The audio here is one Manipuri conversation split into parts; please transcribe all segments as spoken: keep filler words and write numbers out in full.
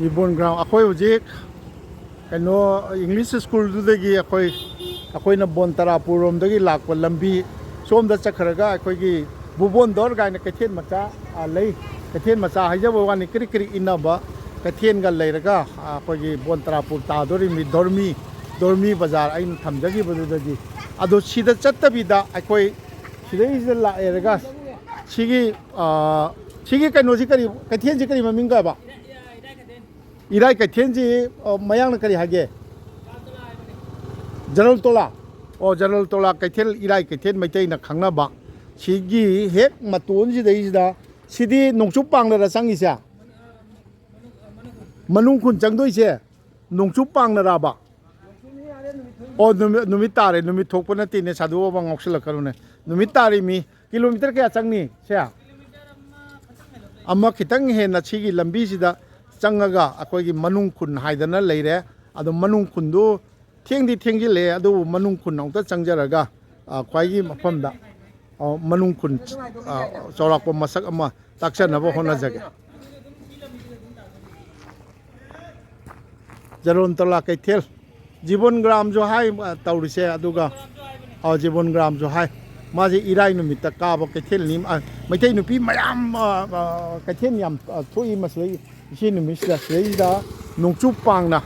ꯖꯤꯕꯣꯟ ꯒ꯭ꯔꯥꯎꯟ, ꯑꯩꯈꯣꯏ ꯍꯧꯖꯤꯛ ꯀꯩꯅꯣ, ꯏꯪꯂꯤꯁ ꯁ꯭ꯀꯨꯜꯗꯨꯗꯒꯤ ꯑꯩꯈꯣꯏ, ꯑꯩꯈꯣꯏꯅ ꯕꯣꯟ ꯇꯔꯥꯄꯨꯔ ꯔꯣꯝꯗꯒꯤ ꯂꯥꯛꯄ ꯂꯝꯕꯤ ꯁꯣꯝꯗ ꯆꯠꯈ꯭ꯔꯒ ꯑꯩꯈꯣꯏꯒꯤ ꯕꯨꯕꯣꯟꯗꯣꯔ ꯀꯥꯏꯅ ꯀꯩꯊꯦꯜ ꯃꯆꯥ, ꯑ, ꯂꯩ꯫ ꯀꯩꯊꯦꯜ ꯃꯆꯥ ꯍꯥꯏꯖꯕ ꯋꯥꯅꯤ, ꯀ꯭ꯔꯤꯛ ꯀ꯭ꯔꯤꯛ ꯏꯟꯅꯕ ꯀꯩꯊꯦꯜꯒ ꯂꯩꯔꯒ, ꯑ, ꯑꯩꯈꯣꯏꯒꯤ ꯕꯣꯟ ꯇꯔꯥꯄꯨꯔ ꯇꯥꯗꯣꯔꯤꯃꯤ, ꯗꯣꯔꯃꯤ, ꯗꯣꯔꯃꯤ ꯕꯖꯥꯔ ꯑꯩꯅ ꯊꯝꯖꯈꯤꯕꯗꯨꯗꯒꯤ꯫ ꯑꯗꯣ ꯁꯤꯗ ꯆꯠꯇꯕꯤꯗ ꯑꯩꯈꯣꯏ ꯁꯤꯗꯩꯁꯤꯗ ꯂꯥꯛꯑꯦꯔꯒ ꯁꯤꯒꯤ, ꯑ, ꯁꯤꯒꯤ ꯀꯩꯅꯣꯁꯤ ꯀꯔꯤ, ꯀꯩꯊꯦꯜꯁꯤ ꯀꯔꯤ ꯃꯃꯤꯡ ꯀꯧꯕ? ꯏꯔꯥꯏ ꯀꯩꯊꯦꯜꯁꯤ, ꯑ, ꯃꯌꯥꯡꯅ ꯀꯔꯤ ꯍꯥꯏꯒꯦ? ꯖꯔꯜ ꯇꯣꯂꯥ꯫ ꯑꯣ, ꯖꯔꯜ ꯇꯣꯂꯥ ꯀꯩꯊꯦꯜ, ꯏꯔꯥꯏ ꯀꯩꯊꯦꯜ ꯃꯩꯇꯩꯅ ꯈꯪꯅꯕ꯫ ꯁꯤꯒꯤ ꯍꯦꯛ ꯃꯇꯣꯟꯁꯤꯗꯩꯁꯤꯗ, ꯁꯤꯗꯤ ꯅꯣꯡꯆꯨꯞ ꯄꯥꯡꯅꯔ ꯆꯪꯉꯤꯁꯦ? ꯃꯅꯨꯡ ꯈꯨꯟ ꯆꯪꯗꯣꯏꯁꯦ ꯅꯣꯡꯆꯨꯞ ꯄꯥꯡꯅꯔꯕ? ꯑꯣ, ꯅꯨꯃꯤꯠ, ꯅꯨꯃꯤꯠ ꯇꯥꯔꯦ꯫ ꯅꯨꯃꯤꯠ ꯊꯣꯛꯄ ꯅꯠꯇꯦꯅꯦ, ꯁꯥꯗꯨ ꯕꯕꯥ ꯉꯥꯎꯁꯤꯜꯂꯛꯀꯅꯨꯅꯦ꯫ ꯅꯨꯃꯤꯠ ꯇꯥꯔꯤ ꯃꯤ꯫ ꯀꯤꯂꯣꯃꯤꯇꯔ ꯀꯌꯥ ꯆꯪꯅꯤ ꯁꯦ? ꯑꯃ ꯈꯤꯇꯪ ꯍꯦꯟꯅ ꯁꯤꯒꯤ ꯂꯝꯕꯤꯁꯤꯗ ꯆꯪꯉꯒ ꯑꯩꯈꯣꯏꯒꯤ ꯃꯅꯨꯡ ꯈꯨꯟ ꯍꯥꯏꯗꯅ ꯂꯩꯔꯦ꯫ ꯑꯗꯣ ꯃꯅꯨꯡ ꯈꯨꯟꯗꯨ ꯊꯦꯡꯗꯤ ꯊꯦꯡꯖꯤꯜꯂꯛꯑꯦ, ꯑꯗꯨꯕꯨ ꯃꯅꯨꯡ ꯈꯨꯟ ꯑꯃꯨꯛꯇ ꯆꯪꯖꯔꯒ, ꯑ, ꯈ꯭ꯋꯥꯏꯒꯤ ꯃꯐꯝꯗ, ꯑ, ꯃꯅꯨꯡ ꯈꯨꯟ, ꯑ, ꯆꯥꯎꯔꯥꯛꯄ ꯃꯁꯛ ꯑꯃ ꯇꯥꯛꯆꯅꯕ ꯍꯣꯠꯅꯖꯒꯦ꯫ ꯖꯔꯣꯟꯇꯣꯂꯥ ꯀꯩꯊꯦꯜ, ꯖꯤꯕꯣꯟ ꯒ꯭ꯔꯥꯝꯁꯨ ꯍꯥꯏ, ꯑ, ꯇꯧꯔꯤꯁꯦ, ꯑꯗꯨꯒ, ꯑ, ꯖꯤꯕꯣꯟ ꯒ꯭ꯔꯥꯝꯁꯨ ꯍꯥꯏ꯫ ꯃꯥꯁꯦ ꯏꯔꯥꯏ ꯅꯨꯃꯤꯠꯇ ꯀꯥꯕ ꯀꯩꯊꯦꯜꯅꯤ꯫ ꯑ, ꯃꯩꯇꯩ ꯅꯨꯄꯤ ꯃꯌꯥꯝ, ꯑ, ꯑ, ꯀꯩꯊꯦꯜ ꯌꯥꯝ, ꯑ, ꯊꯣꯛꯏ ꯃꯁꯤꯗꯩ꯫ ꯏꯆꯦ ꯅꯨꯃꯤꯠꯁꯤꯗ, ꯁꯤꯗꯩꯁꯤꯗ ꯅꯣꯡꯆꯨꯞ ꯄꯥꯡꯅ,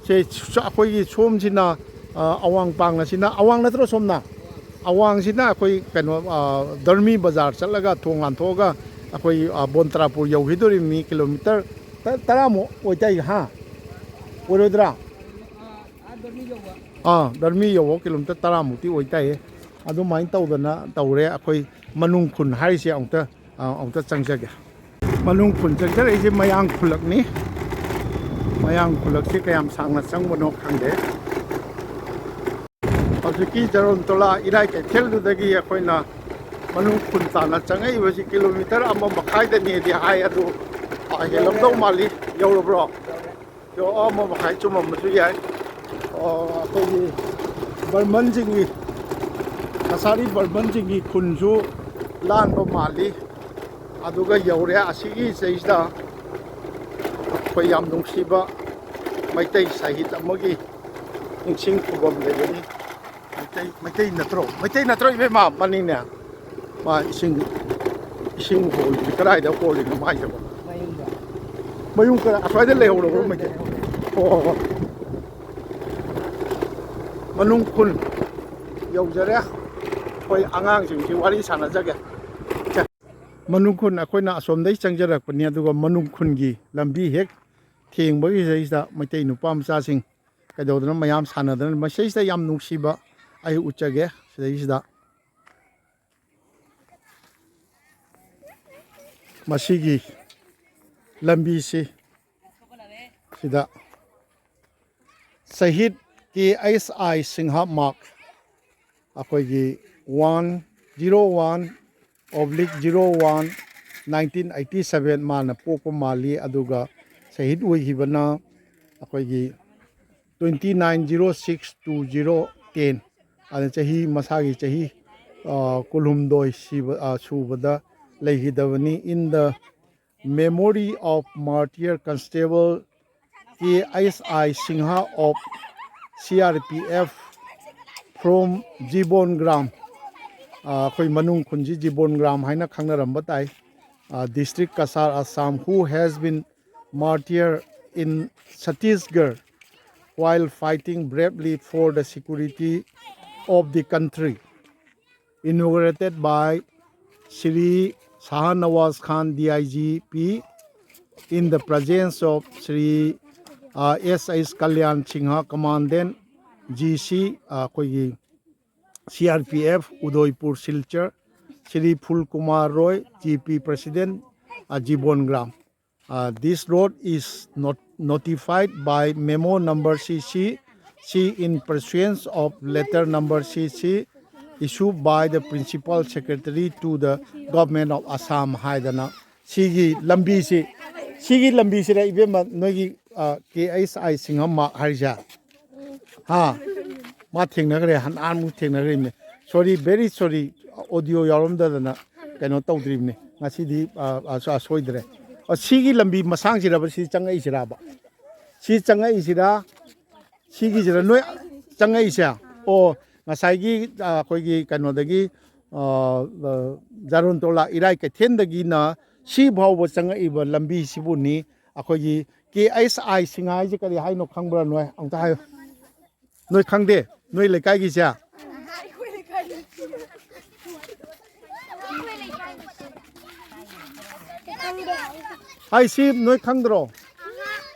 ꯁꯦ, ꯁ-, ꯑꯩꯈꯣꯏꯒꯤ ꯁꯣꯝꯁꯤꯅ, ꯑ, ꯑꯋꯥꯡ ꯄꯥꯡꯅꯁꯤꯅ, ꯑꯋꯥꯡ ꯅꯠꯇ꯭ꯔꯣ ꯁꯣꯝꯅ? ꯑꯋꯥꯡꯁꯤꯅ ꯑꯩꯈꯣꯏ ꯀꯩꯅꯣ, ꯑ, ꯗꯔꯃꯤ ꯕꯖꯥꯔ ꯆꯠꯂꯒ ꯊꯣꯡ ꯂꯥꯟꯊꯣꯛꯑꯒ ꯑꯩꯈꯣꯏ, ꯑ, ꯕꯣꯟꯇ꯭ꯔꯥꯄꯨꯔ ꯌꯧꯈꯤꯗꯣꯔꯤꯕꯅꯤ꯫ ꯀꯤꯂꯣꯃꯤꯇꯔ ꯇ-, ꯇꯔꯥꯃꯨꯛ ꯑꯣꯏꯇꯥꯏ, ꯍꯥ? ꯑꯣꯏꯔꯣꯏꯗ꯭ꯔꯥ? ꯑꯥ, ꯗꯔꯃꯤ ꯌꯧꯕ ꯀꯤꯂꯣꯃꯤꯇꯔ ꯇꯔꯥꯃꯨꯛꯇꯤ ꯑꯣꯏꯇꯥꯏꯌꯦ꯫ ꯑꯗꯨꯃꯥꯏꯅ ꯇꯧꯗꯅ ꯇꯧꯔꯦ꯫ ꯑꯩꯈꯣꯏ ꯃꯅꯨꯡ ꯈꯨꯟ ꯍꯥꯏꯔꯤꯁꯦ ꯑꯃꯨꯛꯇ, ꯑ, ꯑꯃꯨꯛꯇ ꯆꯪꯖꯒꯦ꯫ ꯃꯅꯨꯡ ꯈꯨꯟ ꯆꯪꯖꯔꯛꯏꯁꯦ ꯃꯌꯥꯡ ꯈꯨꯜꯂꯛꯅꯤ꯫ ꯃꯌꯥꯡ ꯈꯨꯜꯂꯛꯁꯦ ꯀꯌꯥꯝ ꯁꯥꯡꯅ ꯆꯪꯕꯅꯣ ꯈꯪꯗꯦ꯫ ꯍꯧꯖꯤꯛꯀꯤ ꯖꯔꯣꯟꯇꯣꯂꯥ ꯏꯔꯥꯏ ꯀꯩꯊꯦꯜꯗꯨꯗꯒꯤ ꯑꯩꯈꯣꯏꯅ ꯃꯅꯨꯡ ꯈꯨꯟ ꯇꯥꯟꯅ ꯆꯪꯉꯛꯏꯕꯁꯤ ꯀꯤꯂꯣꯃꯤꯇꯔ ꯑꯃ ꯃꯈꯥꯏꯗꯅꯦꯗꯤ ꯍꯥꯏ, ꯑꯗꯨ, ꯑ, ꯍꯦꯜꯂꯝꯗꯧ ꯃꯥꯜꯂꯤ꯫ ꯌꯧꯔꯕ꯭ꯔꯣ? ꯌꯧ-, ꯑꯃ ꯃꯈꯥꯏ ꯆꯨꯝꯃꯝꯕꯁꯨ ꯌꯥꯏ꯫ ꯑꯣ, ꯑꯩꯈꯣꯏꯒꯤ ꯕꯔꯃꯟꯁꯤꯡꯒꯤ, ꯀꯁꯥꯔꯤ ꯕꯔꯃꯟꯁꯤꯡꯒꯤ ꯈꯨꯟꯁꯨ ꯂꯥꯟꯕ ꯃꯥꯜꯂꯤ꯫ ꯑꯗꯨꯒ ꯌꯧꯔꯦ꯫ ꯑꯁꯤꯒꯤ ꯁꯤꯗꯩꯁꯤꯗ ꯑꯩꯈꯣꯏ ꯌꯥꯝ ꯅꯨꯡꯁꯤꯕ ꯃꯩꯇꯩ ꯁꯍꯤꯗ ꯑꯃꯒꯤ ꯅꯤꯡꯁꯤꯡ ꯈꯨꯕꯝ ꯂꯩꯕꯅꯤ꯫ ꯃꯩꯇꯩ, ꯃꯩꯇꯩ ꯅꯠꯇ꯭ꯔꯣ? ꯃꯩꯇꯩ ꯅꯠꯇ꯭ꯔꯣ, ꯏꯕꯦꯝꯃ? ꯃꯥꯅꯤꯅꯦ꯫ ꯃꯥ ꯏꯁꯤꯡ, ꯏꯁꯤꯡ ꯍꯣꯜꯂꯤ꯫ ꯀꯗꯥꯏꯗ ꯍꯣꯜꯂꯤꯅꯣ ꯃꯥꯏꯁꯤꯕꯣ? ꯃꯌꯨꯝꯗ꯫ ꯃꯌꯨꯝ ꯀꯗꯥꯏ? ꯑꯁ꯭ꯋꯥꯏꯗ ꯂꯩꯍꯧꯔꯕ꯭ꯔꯣ ꯃꯩꯇꯩ? ꯑꯣ, ꯑꯣ, ꯑꯣ꯫ ꯃꯅꯨꯡ ꯈꯨꯟ ꯌꯧꯖꯔꯦ꯫ ꯑꯩꯈꯣꯏ ꯑꯉꯥꯡꯁꯤꯡꯁꯤ ꯋꯥꯔꯤ ꯁꯥꯟꯅꯖꯒꯦ꯫ ꯃꯅꯨꯡ ꯈꯨꯟ ꯑꯩꯈꯣꯏꯅ ꯑꯁꯣꯝꯗꯒꯤ ꯆꯪꯖꯔꯛꯄꯅꯤ, ꯑꯗꯨꯒ ꯃꯅꯨꯡ ꯈꯨꯟꯒꯤ ꯂꯝꯕꯤ ꯍꯦꯛ ꯊꯦꯡꯕꯒꯤ ꯁꯤꯗꯩꯁꯤꯗ ꯃꯩꯇꯩ ꯅꯨꯄꯥ ꯃꯆꯥꯁꯤꯡ ꯀꯩꯗꯧꯗꯅ ꯃꯌꯥꯝ ꯁꯥꯟꯅꯗꯅ ꯃꯁꯤꯗꯩꯁꯤꯗ ꯌꯥꯝ ꯅꯨꯡꯁꯤꯕ ꯑꯩ ꯎꯠꯆꯒꯦ꯫ ꯁꯤꯗꯩꯁꯤꯗ ꯃꯁꯤꯒꯤ ꯂꯝꯕꯤꯁꯤ ꯁꯤꯗ ꯁꯍꯤꯗ ꯀꯦ ꯑꯩꯁ ꯑꯥꯏ ꯁꯤꯡꯍ ꯃꯥꯔꯛ, ꯑꯩꯈꯣꯏꯒꯤ one zero one oblique zero one, nineteen eighty seven ꯃꯥꯅ ꯄꯣꯛꯄ ꯃꯥꯜꯂꯤ꯫ ꯑꯗꯨꯒ ꯁꯍꯤꯗ ꯑꯣꯏꯈꯤꯕꯅ ꯑꯩꯈꯣꯏꯒꯤ twenty nine zero six two zero ten, ꯑꯗ ꯆꯍꯤ, ꯃꯁꯥꯒꯤ ꯆꯍꯤ, ꯑ, ꯀꯨꯟꯍꯨꯝꯗꯣꯏ ꯁꯤꯕ, ꯑ, ꯁꯨꯕꯗ ꯂꯩꯈꯤꯗꯕꯅꯤ꯫ In the memory of martyr Constable K S I Singha of C R P F from Jibongram, ꯑ, ꯑꯩꯈꯣꯏ ꯃꯅꯨꯡ ꯈꯨꯟꯁꯤ ꯖꯤꯕꯣꯟꯒ꯭ꯔꯥꯝ ꯍꯥꯏꯅ ꯈꯪꯅꯔꯝꯕ ꯇꯥꯏ, ꯑ, district Cachar, Assam, who has been martyr in Chhattisgarh while fighting bravely for the security of the country. Inaugurated by Shri Shahnawaz Khan D I G P in the presence of Shri, uh, S S Kalyan Singha, Commandant G C, uh, ꯑꯩꯈꯣꯏꯒꯤ C R P F, Udaipur, Silchar, Shri Phul Kumar Roy, G P President, uh, Jibongram. Uh, this road is not notified by memo number C C C in pursuance of letter number C C issued by the Principal Secretary to the Government of Assam ꯍꯥꯏꯗꯅ ꯁꯤꯒꯤ ꯂꯝꯕꯤꯁꯤ, ꯁꯤꯒꯤ ꯂꯝꯕꯤꯁꯤꯗ ꯏꯕꯦꯝꯃ ꯅꯣꯏꯒꯤ, ꯑ, K S I Singh mark ꯍꯥꯏꯔꯤꯁꯦ? ꯍꯥ? ꯃꯥ ꯊꯦꯡꯅꯈ꯭ꯔꯦ, ꯍꯥꯟꯅ ꯑꯍꯥꯟꯕ ꯊꯦꯡꯅꯈ꯭ꯔꯤꯕꯅꯦ꯫ Sorry, very sorry, audio ꯌꯥꯎꯔꯝꯗꯗꯅ ꯀꯩꯅꯣ ꯇꯧꯗ꯭ꯔꯤꯕꯅꯦ꯫ ꯉꯁꯤꯗꯤ, ꯑ, ꯑ, ꯁꯣ-, ꯑ, ꯁꯣꯏꯗ꯭ꯔꯦ꯫ ꯑ, ꯁꯤꯒꯤ ꯂꯝꯕꯤ ꯃꯁꯥꯡꯁꯤꯔꯕ ꯁꯤ ꯆꯪꯉꯛꯏꯁꯤꯔꯕ? ꯁꯤ ꯆꯪꯉꯛꯏꯁꯤꯔꯥ? ꯁꯤꯒꯤꯁꯤꯔ ꯅꯣꯏ ꯆꯪꯉꯛꯏꯁꯦ? ꯑꯣ, ꯉꯁꯥꯏꯒꯤ, ꯑ, ꯑꯩꯈꯣꯏꯒꯤ ꯀꯩꯅꯣꯗꯒꯤ, ꯑ, ꯑ, ꯖꯥꯔꯣꯟꯇꯣꯂꯥ ꯏꯔꯥꯏ ꯀꯩꯊꯦꯜꯗꯒꯤꯅ ꯁꯤ ꯐꯥꯎꯕ ꯆꯪꯉꯛꯏꯕ ꯂꯝꯕꯤꯁꯤꯕꯨꯅꯤ ꯑꯩꯈꯣꯏꯒꯤ K H I ꯁꯤꯡꯍꯥ ꯍꯥꯏꯁꯦ ꯀꯔꯤ ꯍꯥꯏꯅꯣ ꯈꯪꯕ꯭ꯔꯥ ꯅꯣꯏ? ꯑꯝꯇ ꯍꯥꯏꯌꯨ꯫ ꯅꯣꯏ ꯈꯪꯗꯦ? ꯅꯣꯏ ꯂꯩꯀꯥꯏꯒꯤꯁꯦ? ꯑꯩ ꯁꯤ ꯅꯣꯏ ꯈꯪꯗ꯭ꯔꯣ?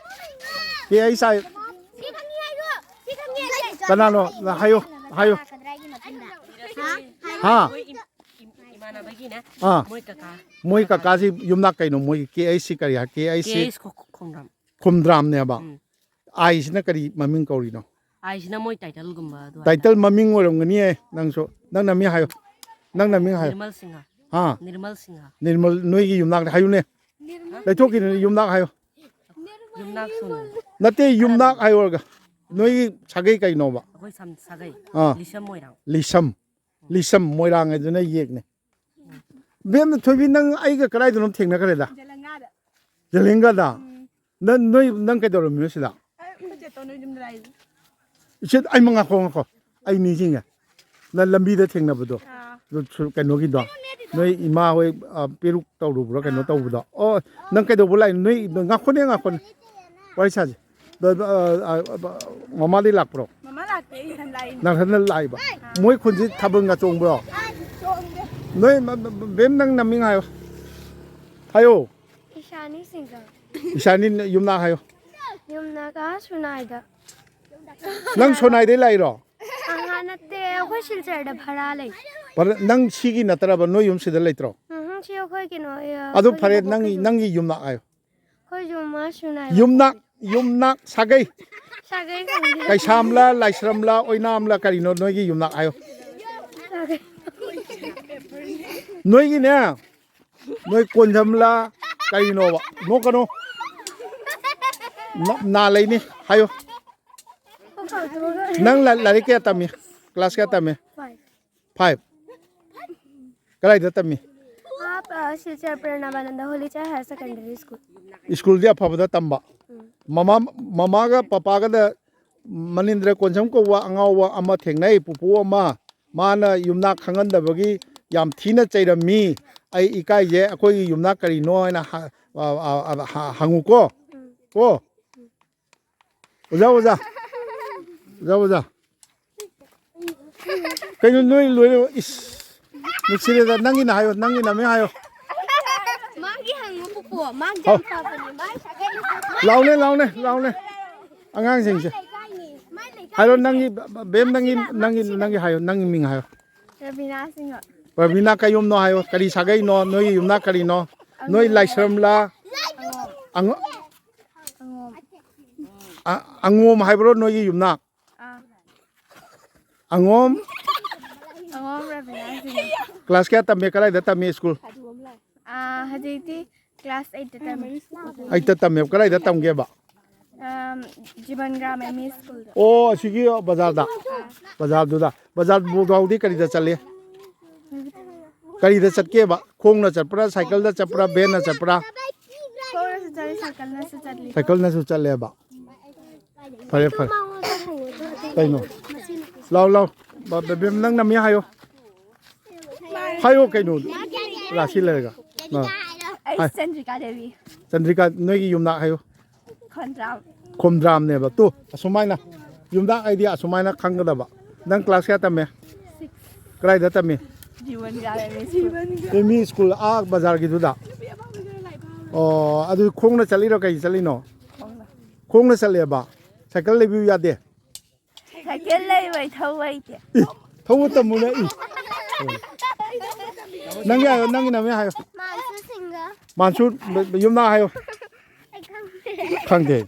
K H I ꯀꯅꯥꯅꯣ? ꯍꯥꯏꯌꯨ, ꯍꯥꯏꯌꯨ꯫ ꯍꯥ? ꯏꯃꯥꯟꯅꯕꯒꯤꯅꯦ꯫ ꯑꯥ꯫ ꯃꯣꯏ ꯀꯀꯥ꯫ ꯃꯣꯏ ꯀꯀꯥꯁꯤ ꯌꯨꯝꯅꯥꯛ ꯀꯩꯅꯣ? ꯃꯣꯏ K H C ꯀꯔꯤ ꯍꯥꯏ? K H C K H ꯈꯣ-, ꯈꯣꯡꯗ꯭ꯔꯥꯝ꯫ ꯈꯨꯝꯗ꯭ꯔꯥꯝꯅꯦꯕ꯫ ꯎꯝ꯫ ꯑꯥꯏꯁꯤꯅ ꯀꯔꯤ ꯃꯃꯤꯡ ꯀꯧꯔꯤꯅꯣ? ꯑꯥꯏꯁꯤꯅ ꯃꯣꯏ ꯇꯥꯏꯇꯜꯒꯨꯝꯕ ꯑꯗꯨ ꯍꯥꯏꯇꯥꯔꯦ꯫ ꯇꯥꯏꯇꯜ ꯃꯃꯤꯡ ꯑꯣꯏꯔꯝꯒꯅꯤꯌꯦ ꯅꯪꯁꯨ꯫ ꯅꯪ ꯅꯃꯤꯡ ꯍꯥꯏꯌꯨ꯫ ꯅꯪ ꯅꯃꯤꯡ ꯍꯥꯏꯌꯨ꯫ ꯅꯤꯔꯃꯜ ꯁꯤꯡꯍ꯫ ꯍꯥ? ꯅꯤꯔꯃꯜ ꯁꯤꯡꯍ꯫ ꯅꯤꯔꯃꯜ, ꯅꯣꯏꯒꯤ ꯌꯨꯝꯅꯥꯛꯇ ꯍꯥꯏꯌꯨꯅꯦ꯫ ꯂꯩꯊꯣꯛꯈꯤꯅꯨ, ꯌꯨꯝꯅꯥꯛ ꯍꯥꯏꯌꯨ꯫ ꯌꯨꯝꯅꯥꯛ ꯁꯨꯅ꯫ ꯅꯠꯇꯦ, ꯌꯨꯝꯅꯥꯛ ꯍꯥꯏꯌꯨꯔꯒ꯫ ꯅꯣꯏꯒꯤ ꯁꯥꯒꯩ ꯀꯩꯅꯣꯕ? ꯑꯩꯈꯣꯏ ꯁꯝ-, ꯁꯥꯒꯩ꯫ ꯑꯥ꯫ ꯂꯤꯁꯝ ꯃꯣꯏꯔꯥꯡ꯫ ꯂꯤꯁꯝ꯫ ꯂꯤꯁꯝ ꯃꯣꯏꯔꯥꯡ ꯍꯥꯏꯗꯨꯅ ꯌꯦꯛꯅꯦ꯫ ꯕꯦꯝꯅ ꯊꯣꯏꯕꯤ, ꯅꯪ ꯑꯩꯒ ꯀꯗꯥꯏꯗꯅꯣ ꯊꯦꯡꯅꯈ꯭ꯔꯦꯗ? ꯖꯂꯪꯒꯥꯗ꯫ ꯖꯂꯪꯒꯥꯗ? ꯎꯝ꯫ ꯅꯪ, ꯅꯣꯏ, ꯅꯪ ꯀꯩꯗꯧꯔꯝꯃꯤꯅꯣ ꯁꯤꯗ? ꯑꯩ ꯑꯩꯈꯣꯏ ꯆꯦꯇꯣꯟ ꯍꯣꯏ ꯌꯨꯝꯗ ꯂꯥꯛꯏ꯫ ꯏꯆꯦ, ꯑꯩ ꯃ-, ꯉꯥꯏꯈꯣ, ꯉꯥꯏꯈꯣ꯫ ꯑꯩ ꯅꯤꯡꯁꯤꯡꯉꯦ꯫ ꯅꯪ ꯂꯝꯕꯤꯗ ꯊꯦꯡꯅꯕꯗꯣ꯫ ꯑꯥ꯫ ꯑꯗꯨ ꯁꯨ-, ꯀꯩꯅꯣꯒꯤꯗꯣ꯫ ꯅꯣꯏ ꯏꯃꯥ ꯍꯣꯏ, ꯑ, ꯄꯦꯔꯨꯛ ꯇꯧꯔꯨꯕ꯭ꯔꯥ ꯀꯩꯅꯣ ꯑꯥ꯫ ꯇꯧꯕꯗꯣ? ꯑꯣ, ꯅꯪ ꯀꯩꯗꯧꯕ ꯂꯥꯛꯏꯅꯣ? ꯅꯣꯏ, ꯅꯣꯏ, ꯉꯥꯏꯈꯣꯅꯦ, ꯉꯥꯏꯈꯣꯅꯦ꯫ ꯋꯥꯔꯤ ꯁꯥꯁꯦ꯫ ꯗ-, ꯗ-, ꯑ, ꯑ, ꯑ, ꯃꯃꯥꯗꯤ ꯂꯥꯛꯄ꯭ꯔꯣ? ꯃꯃꯥ ꯂꯥꯛꯇꯦ, ꯑꯩ ꯏꯊꯟ ꯂꯥꯛꯏꯅꯦ꯫ ꯅꯪ ꯏꯊꯟꯗ ꯂꯥꯛꯏꯕ? ꯑꯥ꯫ ꯃꯣꯏ ꯈꯨꯟꯁꯤ ꯊꯥꯕꯜꯒ ꯆꯣꯡꯕ꯭ꯔꯣ? ꯆꯣꯡꯗꯦ꯫ ꯅꯣꯏ ꯃ-, ꯃ-, ꯃ-, ꯕꯦꯝ, ꯅꯪ ꯅꯃꯤꯡ ꯍꯥꯏꯌꯣ꯫ ꯍꯥꯏꯌꯣ꯫ ꯏꯁꯥꯅꯤ ꯁꯤꯡꯒ꯫ ꯏꯁꯥꯅꯤ ꯌꯨꯝꯅꯥꯛ ꯍꯥꯏꯌꯣ꯫ ꯌꯨꯝꯅꯥꯛ ꯑꯥ ꯁꯨꯅꯥꯏꯗ꯫ ꯅꯪ ꯁꯣꯅꯥꯏꯗꯩ ꯂꯥꯛꯏꯔꯣ? ꯑꯍꯥ, ꯅꯠꯇꯦ, ꯑꯩꯈꯣꯏ ꯁꯤꯜꯆꯔꯗ ꯚꯔꯥ ꯂꯩ꯫ ꯚꯔꯥ, ꯅꯪ ꯁꯤꯒꯤ ꯅꯠꯇ꯭ꯔꯕ? ꯅꯣꯏ ꯌꯨꯝ ꯁꯤꯗ ꯂꯩꯇ꯭ꯔꯣ? ꯎꯝꯍꯨꯝ, ꯁꯤ ꯑꯩꯈꯣꯏ ꯀꯩꯅꯣ, ꯑ, ꯑꯗꯨ ꯑꯩꯈꯣꯏꯒꯤ ꯐꯔꯦ, ꯅꯪꯒꯤ, ꯕꯣꯕꯣꯛꯀꯤ ꯌꯨꯝ꯫ ꯅꯪꯒꯤ ꯌꯨꯝꯅꯥꯛ ꯍꯥꯏꯌꯣ꯫ ꯑꯩꯈꯣꯏꯁꯨ ꯃꯥ ꯁꯨꯅꯥꯏꯕ꯫ ꯌꯨꯝꯅꯥꯛ, ꯌꯨꯝꯅꯥꯛ ꯁꯥꯒꯩ꯫ ꯁꯥꯒꯩ ꯈꯪꯗꯦ꯫ ꯀꯩꯁꯥꯝꯂ, ꯂꯥꯏꯁ꯭ꯔꯝꯂ, ꯑꯣꯏꯅꯥꯝꯂ, ꯀꯔꯤꯅꯣ ꯅꯣꯏꯒꯤ ꯌꯨꯝꯅꯥꯛ ꯍꯥꯏꯌꯣ꯫ ꯁꯥꯒꯩ꯫ ꯅꯣꯏꯒꯤꯅꯦ, ꯅꯣꯏ ꯀꯣꯟꯖꯝꯂ, ꯀꯔꯤꯅꯣꯕ? ꯅꯣꯛꯀꯅꯣ꯫ ꯅ-, ꯅꯥ ꯂꯩꯅꯤ ꯍꯥꯏꯌꯣ꯫ ꯅꯪ ꯂꯥꯏ-, ꯂꯥꯏꯔꯤꯛ ꯀꯌꯥ ꯇꯝꯃꯤ? ꯀ꯭ꯂꯥꯁ ꯀꯌꯥ ꯇꯝꯃꯤ? ꯐꯥꯏꯚ꯫ ꯀꯗꯥꯏꯗ ꯇꯝꯃꯤ? ꯑꯥ, Silchar Prerananda holy child higher secondary school. ꯁ꯭ꯀꯨꯜꯗꯤ ꯑꯐꯕꯗ ꯇꯝꯕ? ꯎꯝ꯫ ꯃꯃꯥ, ꯃꯃꯥꯒ ꯄꯄꯥꯒꯗ ꯃꯅꯤꯟꯗ꯭ꯔ ꯀꯣꯟꯁꯝ ꯀꯧꯕ ꯑꯉꯥꯎꯕ ꯑꯃ ꯊꯦꯡꯅꯩ, ꯄꯨꯄꯨ ꯑꯃ꯫ ꯃꯥꯅ ꯌꯨꯝꯅꯥꯛ ꯈꯪꯍꯟꯗꯕꯒꯤ ꯌꯥꯝ ꯊꯤꯅ ꯆꯩꯔꯝꯃꯤ꯫ ꯑꯩ ꯏꯀꯥꯏꯖꯩ, ꯑꯩꯈꯣꯏꯒꯤ ꯌꯨꯝꯅꯥꯛ ꯀꯔꯤꯅꯣ ꯍꯥꯏꯅ ꯍ-, ꯑ, ꯑ, ꯑ, ꯍ-, ꯍꯪꯉꯨꯀꯣ꯫ ꯎꯝ꯫ ꯀꯣ? ꯑꯣꯖꯥ, ꯑꯣꯖꯥ꯫ ꯑꯣꯖꯥ, ꯑꯣꯖꯥ꯫ ꯀꯩꯅꯣ ꯅꯣꯏ ꯂꯣꯏꯅ, ꯏꯁ꯫ ꯅꯨꯡꯁꯤꯔꯦꯗ, ꯅꯪꯒꯤꯅ ꯍꯥꯏꯌꯣ, ꯅꯪꯒꯤ ꯅꯃꯤꯡ ꯍꯥꯏꯌꯣ꯫ ꯃꯥꯒꯤ ꯍꯪꯉꯨ ꯄꯨꯄꯨ, ꯃꯥ ꯍꯥꯎ꯫ ꯒ꯭ꯌꯥꯟ ꯇꯥꯕꯅꯤ, ꯃꯥ ꯁꯥꯒꯩ-, ꯂꯥꯎꯅꯦ, ꯂꯥꯎꯅꯦ, ꯂꯥꯎꯅꯦ꯫ ꯑꯉꯥꯡꯁꯤꯡꯁꯦ꯫ ꯃꯥꯏ ꯂꯩꯀꯥꯏꯅꯤ, ꯃꯥꯏ ꯂꯩꯀꯥꯏ꯫ ꯍꯥꯏꯔꯣ, ꯅꯪꯒꯤ, ꯕꯦꯝ, ꯅꯪꯒꯤ, ꯅꯪꯒꯤ, ꯅꯪꯒꯤ ꯍꯥꯏꯌꯣ, ꯅꯪꯒꯤ ꯃꯤꯡ ꯍꯥꯏꯌꯣ꯫ ꯔꯕꯤꯅꯥ ꯁꯤꯡꯍ꯫ ꯔꯕꯤꯅꯥ ꯀꯩꯌꯨꯝꯅꯣ ꯍꯥꯏꯌꯣ, ꯀꯔꯤ ꯁꯥꯒꯩꯅꯣ, ꯅꯣꯏꯒꯤ ꯌꯨꯝꯅꯥꯛ ꯀꯔꯤꯅꯣ? ꯅꯣꯏ ꯑꯉꯣꯝ꯫ ꯂꯥꯏꯁ꯭ꯔꯝꯂꯥ? ꯑꯉꯣꯝ꯫ ꯑꯉꯣ-, ꯑꯉꯣꯝ꯫ ꯑ-, ꯑꯉꯣꯝ ꯍꯥꯏꯕ꯭ꯔꯣ ꯅꯣꯏꯒꯤ ꯌꯨꯝꯅꯥꯛ? ꯑꯥ꯫ ꯑꯉꯣꯝ꯫ ꯑꯉꯣꯝ ꯔꯕꯤꯅꯥ ꯁꯤꯡꯍ꯫ ꯀ꯭ꯂꯥꯁ ꯀꯌꯥ ꯇꯝꯃꯦ? ꯀꯗꯥꯏꯗ ꯇꯝꯃꯦ ꯁ꯭ꯀꯨꯜ? ꯑꯥ, ꯍꯧꯖꯤꯛꯇꯤ ꯀ꯭ꯂꯥꯁ ꯑꯩꯠꯇ ꯇꯝꯃꯤ꯫ ꯑꯩꯠꯇ ꯇꯝꯃꯦ꯫ ꯀꯗꯥꯏꯗ ꯇꯝꯒꯦꯕ? ꯑꯝ, ꯖꯤꯕꯟ ꯒ꯭ꯔꯥꯝ ꯑꯦꯝ ꯏ ꯁ꯭ꯀꯨꯜꯗ꯫ ꯑꯣ, ꯑꯁꯤꯒꯤ ꯕꯖꯥꯔꯗ? ꯑꯥ꯫ ꯕꯖꯥꯔꯗꯨꯗ꯫ ꯕꯖꯥꯔ ꯐꯥꯎꯗꯤ ꯀꯔꯤꯗ ꯆꯠꯂꯤ? ꯀꯔꯤꯗ ꯆꯠꯀꯦꯕ? ꯈꯣꯡꯅ ꯆꯠꯄ꯭ꯔꯥ, ꯁꯥꯏꯀꯜꯗ ꯆꯠꯄ꯭ꯔꯥ, ꯚꯦꯟꯅ ꯆꯠꯄ꯭ꯔꯥ? ꯈꯣꯡꯅꯁꯨ ꯆꯠꯂꯤ, ꯁꯥꯏꯀꯜꯅꯁꯨ ꯆꯠꯂꯤ꯫ ꯁꯥꯏꯀꯜꯅꯁꯨ ꯆꯠꯂꯦꯕ꯫ ꯐꯔꯦ, ꯐꯔꯦ꯫ ꯀꯩꯅꯣ? ꯂꯥꯎ, ꯂꯥꯎ꯫ ꯕ-, ꯕ-, ꯕꯦꯝ, ꯅꯪ ꯅꯃꯤꯡ ꯍꯥꯏꯌꯣ꯫ ꯍꯥꯏꯌꯣ ꯀꯩꯅꯣ? ꯔꯥꯁꯤ ꯂꯩꯔꯒ꯫ ꯑꯥ꯫ ꯑꯩ ꯍꯥꯏ꯫ ꯆꯟꯗ꯭ꯔꯤꯀꯥ ꯗꯦꯕꯤ꯫ ꯆꯟꯗ꯭ꯔꯤꯀꯥ, ꯅꯣꯏꯒꯤ ꯌꯨꯝꯅꯥꯛ ꯍꯥꯏꯌꯣ꯫ ꯈꯣꯟꯗ꯭ꯔꯥꯝ꯫ ꯈꯣꯝꯗ꯭ꯔꯥꯝꯅꯦꯕ꯫ ꯇꯨ, ꯑꯁꯨꯃꯥꯏꯅ꯫ ꯌꯨꯝꯅꯥꯛ ꯍꯥꯏꯗꯤ ꯑꯁꯨꯃꯥꯏꯅ ꯈꯪꯒꯗꯕ꯫ ꯅꯪ ꯀ꯭ꯂꯥꯁ ꯀꯌꯥ ꯇꯝꯃꯦ? ꯁꯤꯛꯁ꯫ ꯀꯗꯥꯏꯗ ꯇꯝꯃꯤ? Jiban Gram M E school. M E school ꯑꯥ ꯕꯖꯥꯔꯒꯤꯗꯨꯗ? ꯑꯣ, ꯑꯗꯨ ꯈꯣꯡꯅ ꯆꯠꯂꯤꯔꯣ, ꯀꯩ ꯆꯠꯂꯤꯅꯣ? ꯈꯣꯡꯅ꯫ ꯈꯣꯡꯅ ꯆꯠꯂꯦꯕ? ꯁꯥꯏꯀꯜ ꯂꯩꯕꯤꯌꯨ ꯌꯥꯗꯦ? ꯁꯥꯏꯀꯜ ꯂꯩꯕꯩ ꯊꯧ ꯍꯩꯇꯦ꯫ ꯏ, ꯊꯧꯕ ꯇꯝꯃꯨꯅꯦ, ꯏ꯫ ꯅꯪꯒꯤ ꯍꯥꯏꯌꯣ, ꯅꯪꯒꯤ ꯅꯃꯤꯡ ꯍꯥꯏꯌꯣ꯫ ꯃꯥꯟꯁꯨ ꯁꯤꯡꯒ꯫ ꯃꯥꯟꯁꯨ, ꯌꯨꯝꯅꯥꯛ ꯍꯥꯏꯌꯣ꯫ ꯑꯩ ꯈꯪꯗꯦ꯫ ꯈꯪꯗꯦ꯫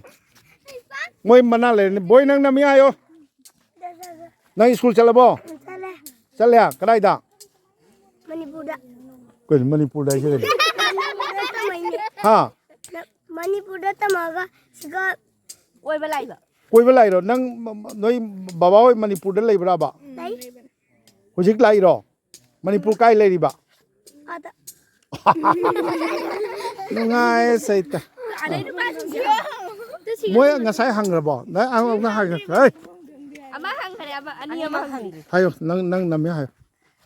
ꯃꯣꯏ ꯃꯅꯥ ꯂꯩꯔꯅꯤ꯫ ꯕꯣꯏ, ꯅꯪ ꯅꯃꯤꯡ ꯍꯥꯏꯌꯣ꯫ ꯅꯪ ꯁ꯭ꯀꯨꯜ ꯆꯠꯂꯕꯣ? ꯆꯠꯂꯦ꯫ ꯆꯠꯂꯦ? ꯀꯗꯥꯏꯗ? ꯃꯅꯤꯄꯨꯔꯗ꯫ ꯀꯩꯅꯣ ꯃꯅꯤꯄꯨꯔꯗ ꯍꯥꯏꯁꯦ ꯀꯩꯅꯣ? ꯃꯅꯤꯄꯨꯔꯗ ꯇꯝꯃꯛꯏꯅꯦ꯫ ꯍꯥ? ꯃꯅꯤꯄꯨꯔꯗ ꯇꯝꯃꯛꯑꯒ ꯁꯤꯒ ꯑꯣꯏꯕ ꯂꯥꯛꯏꯕ꯫ ꯀꯣꯏꯕ ꯂꯥꯛꯏꯔꯣ? ꯅꯪ ꯃ-, ꯃ-, ꯅꯣꯏ ꯕꯕꯥ ꯍꯣꯏ ꯃꯅꯤꯄꯨꯔꯗ ꯂꯩꯕ꯭ꯔꯥꯕ? ꯂꯩ꯫ ꯍꯧꯖꯤꯛ ꯂꯥꯛꯏꯔꯣ? ꯃꯅꯤꯄꯨꯔ ꯀꯥꯏ ꯂꯩꯔꯤꯕ? ꯑꯥꯗ꯫ ꯅꯨꯡꯉꯥꯏ ꯁꯩꯇ꯫ ꯑꯗꯩ ꯅꯨꯄꯥꯁꯤꯡꯁꯦ꯫ ꯃꯣꯏ ꯉꯁꯥꯏ ꯍꯪꯈ꯭ꯔꯕꯣ? ꯅꯪ ꯑꯃꯨꯛ ꯍꯪꯈ꯭ꯔꯦ꯫ ꯍꯩ! ꯑꯃ ꯍꯪꯈ꯭ꯔꯦ, ꯑꯃ, ꯑꯅꯤ ꯑꯃ ꯍꯪꯈ꯭ꯔꯦ꯫ ꯍꯥꯏꯌꯣ, ꯅꯪ, ꯅꯪ ꯅꯝꯃꯦ ꯍꯥꯏꯌꯣ꯫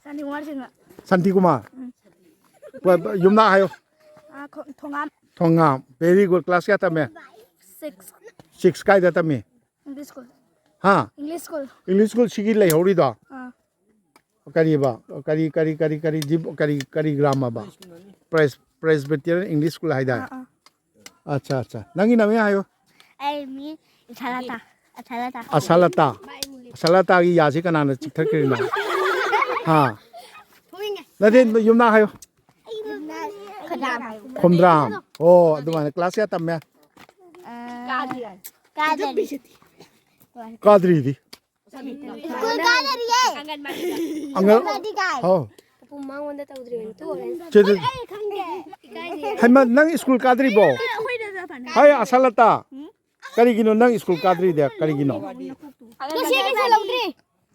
ꯁꯥꯟꯇꯤꯀꯨꯃꯥꯔ ꯁꯤꯡꯍ꯫ ꯁꯥꯟꯇꯤꯀꯨꯃꯥꯔ? ꯎꯝ꯫ ꯄ-, ꯄ-, ꯌꯨꯝꯅꯥꯛ ꯍꯥꯏꯌꯣ꯫ ꯑꯥ, ꯈꯣ-, ꯊꯣꯉꯥꯝ꯫ ꯊꯣꯉꯥꯝ꯫ Very good. Class ꯀꯌꯥ ꯇꯝꯃꯦ? Six꯫ Six ꯀꯥꯏꯗ ꯇꯝꯃꯤ? English school꯫ ꯍꯥ? English school꯫ English school ꯁꯤꯒꯤ ꯂꯩꯍꯧꯔꯤꯗꯣ? ꯑꯥ꯫ ꯀꯔꯤꯕ? ꯀꯔꯤ, ꯀꯔꯤ, ꯀꯔꯤ, ꯀꯔꯤ, ꯖꯤꯞ-, ꯀꯔꯤ, ꯀꯔꯤ ꯒ꯭ꯔꯥꯝ ꯑꯕ? Pres-, Presbyterian English School ꯍꯥꯏꯗꯥꯏ? ꯑꯥ, ꯑꯥ꯫ ꯑꯠꯆꯥ, ꯑꯠꯆꯥ꯫ ꯅꯪꯒꯤ ꯅꯃꯤꯡ ꯍꯥꯏꯌꯨ꯫ ꯑꯩ ꯃꯤ ꯏꯁꯥꯂꯥꯇꯥ꯫ ꯑꯁꯥꯂꯥꯇꯥ꯫ ꯑꯁꯥꯂꯥꯇꯥꯒꯤ ꯌꯥꯁꯤ ꯀꯅꯥꯅ ꯆꯤꯛꯊꯠꯈ꯭ꯔꯤꯅꯣ? ꯍꯥ? ꯅꯠꯇꯦ, ꯌꯨꯝꯅꯥꯛ ꯍꯥꯏꯌꯨ꯫ ꯈꯨꯗꯥꯝ꯫ ꯈꯣꯝꯗ꯭ꯔꯥꯝ꯫ ꯑꯣ, ꯑꯗꯨꯃꯥꯏꯅ꯫ Class ꯀꯌꯥ ꯇꯝꯃꯦ? ꯑ, ꯀꯥꯗꯔꯤ꯫ ꯀꯥꯗ꯭ꯔꯤꯗꯤ꯫ School ꯀꯥꯗꯔꯤꯌꯦ꯫ ꯑꯉꯥꯡ-, ꯑꯉꯥꯡꯋꯥꯗꯤ ꯀꯥꯏ? ꯍꯥꯎ꯫ ꯄꯨꯄꯨ ꯃꯉꯣꯟꯗ ꯇꯧꯗ꯭ꯔꯤꯕꯅꯤ, ꯇꯣꯛꯑꯣ꯫ ꯆꯦ, ꯆꯦ꯫ ꯑꯩ ꯈꯪꯗꯦ꯫ ꯏꯀꯥꯏꯖꯩ꯫ ꯍꯩꯃꯥ, ꯅꯪ school ꯀꯥꯗ꯭ꯔꯤꯕꯣ? ꯑꯩꯈꯣꯏꯗ ꯐꯅ ꯍꯥꯏ, ꯑꯁꯥꯂꯇꯥ꯫ ꯀꯔꯤꯒꯤꯅꯣ ꯅꯪ school ꯀꯥꯗ꯭ꯔꯤꯗꯤ? ꯀꯔꯤꯒꯤꯅꯣ? ꯁꯤꯒꯤꯁꯨ ꯂꯧꯗ꯭ꯔꯤ꯫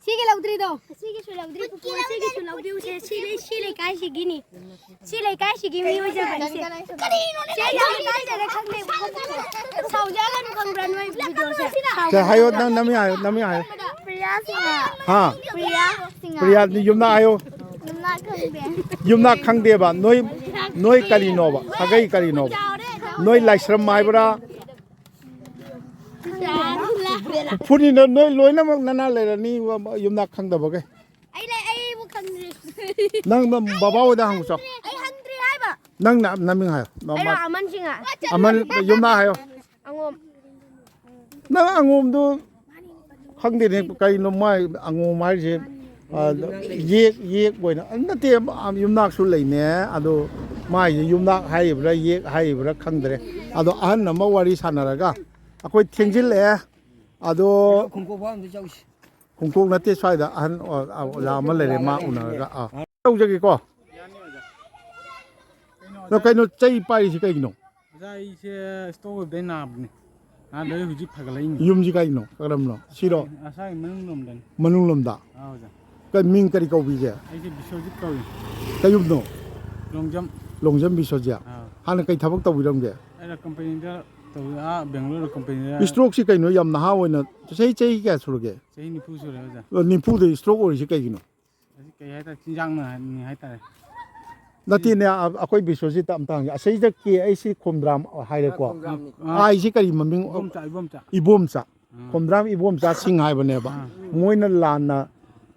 ꯁꯤꯒꯤ ꯂꯧꯗ꯭ꯔꯤꯗꯣ꯫ ꯁꯤꯒꯤꯁꯨ ꯂꯧꯗ꯭ꯔꯤ, ꯄꯨꯄꯨ, ꯁꯤꯒꯤꯁꯨ ꯂꯧꯕꯤꯌꯨꯁꯦ꯫ ꯁꯤ ꯂꯩ-, ꯁꯤ ꯂꯩꯀꯥꯏꯁꯤꯒꯤꯅꯤ꯫ ꯁꯤ ꯂꯩꯀꯥꯏꯁꯤꯒꯤ ꯃꯤ ꯑꯣꯏꯖꯕꯅꯤꯁꯦ꯫ ꯀꯔꯤꯅꯣꯅꯦ? ꯁꯤ ꯌꯥꯝ ꯏꯀꯥꯏꯖꯔꯦ, ꯈꯪꯗꯦ꯫ ꯁꯥꯎꯖꯒꯅꯨ, ꯈꯪꯕ꯭ꯔꯥ, ꯅꯣꯏ videoꯁꯦ? ꯁꯦ, ꯍꯥꯏꯌꯣ, ꯅꯪ ꯅꯃꯤꯡ ꯍꯥꯏꯌꯣ, ꯅꯃꯤꯡ ꯍꯥꯏꯌꯣ꯫ ꯄ꯭ꯔꯤꯌꯥ ꯁꯤꯡꯍ꯫ ꯍꯥ? ꯄ꯭ꯔꯤꯌꯥ ꯁꯤꯡꯍ꯫ ꯄ꯭ꯔꯤꯌꯥ, ꯌꯨꯝꯅꯥꯛ ꯍꯥꯏꯌꯣ꯫ ꯌꯨꯝꯅꯥꯛ ꯈꯪꯗꯦ꯫ ꯌꯨꯝꯅꯥꯛ ꯈꯪꯗꯦꯕ꯫ ꯅꯣꯏ, ꯅꯣꯏ ꯀꯔꯤꯅꯣꯕ? ꯁꯥꯒꯩ ꯀꯔꯤꯅꯣꯕ? ꯅꯣꯏ ꯂꯥꯏꯁ꯭ꯔꯝ ꯍꯥꯏꯕ꯭ꯔꯥ? ꯐꯨꯅꯤꯅ ꯅꯣꯏ ꯂꯣꯏꯅꯃꯛ ꯅꯅꯥ ꯂꯩꯔꯅꯤ, ꯌꯨꯝꯅꯥꯛ ꯈꯪꯗꯕꯒꯩ꯫ ꯑꯩ ꯂꯩ, ꯑꯩꯕꯨ ꯈꯪꯗ꯭ꯔꯤ꯫ ꯅꯪ ꯅ-, ꯕꯕꯥ ꯍꯣꯏꯗ ꯍꯪꯉꯨ ꯆꯣ꯫ ꯑꯩ ꯍꯪꯗ꯭ꯔꯤ ꯍꯥꯏꯕ꯫ ꯅꯪ ꯅ-, ꯅꯃꯤꯡ ꯍꯥꯏꯌꯣ꯫ ꯑꯩꯔꯣ? ꯑꯃꯟ ꯁꯤꯡꯍ꯫ ꯑꯃꯟ, ꯌꯨꯝꯅꯥꯛ ꯍꯥꯏꯌꯣ꯫ ꯑꯉꯣꯝ꯫ ꯅꯪ ꯑꯉꯣꯝꯗꯨ ꯈꯪꯗꯦꯅꯦ, ꯀꯩꯅꯣ ꯃꯥꯏ ꯑꯉꯣꯝ ꯍꯥꯏꯔꯤꯁꯦ? ꯑ, ꯌꯦꯛ, ꯌꯦꯛ ꯑꯣꯏꯅ, ꯅꯠꯇꯦ, ꯌꯨꯝꯅꯥꯛꯁꯨ ꯂꯩꯅꯦ꯫ ꯑꯗꯣ ꯃꯥꯏꯁꯦ ꯌꯨꯝꯅꯥꯛ ꯍꯥꯏꯔꯤꯕ꯭ꯔꯥ, ꯌꯦꯛ ꯍꯥꯏꯔꯤꯕ꯭ꯔꯥ ꯈꯪꯗ꯭ꯔꯦ꯫ ꯑꯗꯣ ꯑꯍꯟ ꯑꯃ ꯋꯥꯔꯤ ꯁꯥꯟꯅꯔꯒ ꯑꯩꯈꯣꯏ ꯊꯦꯡꯖꯤꯜꯂꯛꯑꯦ꯫ ꯑꯗꯣ ꯈꯣꯡꯀꯣꯛ ꯐꯥꯎ ꯑꯝꯇ ꯆꯧꯁꯤ꯫ ꯈꯣꯡꯀꯣꯛ ꯅꯠꯇꯦ, ꯁ꯭ꯋꯥꯏꯗ ꯑꯍꯟ ꯑꯣ-, ꯑꯣꯖꯥ ꯑꯃ ꯂꯩꯔꯦ, ꯃꯥ ꯎꯅꯔꯒ, ꯑꯥ꯫ ꯇꯧꯖꯒꯦꯀꯣ꯫ ꯑꯗꯣ ꯀꯩꯅꯣ ꯆꯩ ꯄꯥꯏꯔꯤꯁꯤ ꯀꯩꯒꯤꯅꯣ? ꯑꯣꯖꯥ, ꯑꯩꯁꯦ stroke ꯑꯣꯏꯕꯗꯩ ꯅꯥꯕꯅꯦ꯫ ꯑꯥꯗ ꯑꯩ ꯍꯧꯖꯤꯛ ꯐꯒꯠꯂꯛꯏꯅꯤ꯫ ꯌꯨꯝꯁꯤ ꯀꯥꯏꯗꯅꯣ? ꯀꯔꯝꯕꯅꯣ? ꯁꯤꯔꯣ? ꯑꯁꯥꯒꯤ ꯃꯅꯨꯡ ꯂꯣꯝꯗꯅꯤ꯫ ꯃꯅꯨꯡ ꯂꯣꯝꯗ? ꯑꯥ, ꯑꯣꯖꯥ꯫ ꯀꯩ ꯃꯤꯡ ꯀꯔꯤ ꯀꯧꯕꯤꯒꯦ? ꯑꯩꯁꯦ ꯕꯤꯁ꯭ꯋꯖꯤꯠ ꯀꯧꯏ꯫ ꯀꯩ ꯌꯨꯝꯅꯣ? ꯂꯣꯡꯖꯝ꯫ ꯂꯣꯡꯖꯝ ꯕꯤꯁ꯭ꯋꯖꯤꯠ? ꯑꯥ꯫ ꯍꯥꯟꯅ ꯀꯩ ꯊꯕꯛ ꯇꯧꯕꯤꯔꯝꯒꯦ? ꯑꯩꯅ ꯀꯝꯄꯅꯤꯗ ꯇꯧꯏ, ꯑꯥ, ꯕꯦꯡꯒ꯭ꯂꯣꯔꯗ ꯀꯝꯄꯅꯤꯗ꯫ ꯁ꯭ꯇ꯭ꯔꯣꯛꯁꯤ ꯀꯩꯅꯣ ꯌꯥꯝ ꯅꯍꯥ ꯑꯣꯏꯅ, ꯆꯍꯤ, ꯆꯍꯤ ꯀꯌꯥ ꯁꯨꯔꯒꯦ? ꯆꯍꯤ ꯅꯤꯐꯨ ꯁꯨꯔꯦ, ꯑꯣꯖꯥ꯫ ꯑ, ꯅꯤꯐꯨꯗ ꯁ꯭ꯇ꯭ꯔꯣꯛ ꯑꯣꯏꯔꯤꯁꯤ ꯀꯩꯒꯤꯅꯣ? ꯑꯁꯤ ꯀꯩ ꯍꯥꯏꯇꯥꯔꯦ, ꯆꯤꯟꯖꯥꯛꯅ ꯍꯥꯏ-, ꯅꯤ ꯍꯥꯏꯇꯥꯔꯦ꯫ ꯅꯠꯇꯦꯅꯦ, ꯑ-, ꯑꯩꯈꯣꯏ ꯕꯤꯁ꯭ꯋꯖꯤꯠꯇ ꯑꯝꯇ ꯍꯪꯒꯦ꯫ ꯑꯁꯤꯗ ꯀꯦ ꯑꯩꯁꯤ ꯈꯣꯝꯗ꯭ꯔꯥꯝ ꯍꯥꯏꯔꯦꯀꯣ꯫ ꯑꯥ, ꯈꯣꯝꯗ꯭ꯔꯥꯝꯅꯤ꯫ ꯑꯥ꯫ ꯑꯥꯏꯁꯤ ꯀꯔꯤ ꯃꯃꯤꯡ? ꯏꯕꯣꯝꯆꯥ, ꯏꯕꯣꯝꯆꯥ꯫ ꯏꯕꯣꯝꯆꯥ꯫ ꯑꯥ꯫ ꯈꯣꯝꯗ꯭ꯔꯥꯝ ꯏꯕꯣꯝꯆꯥ ꯁꯤꯡ ꯍꯥꯏꯕꯅꯦꯕ꯫ ꯑꯥ꯫ ꯃꯣꯏꯅ ꯂꯥꯟꯅ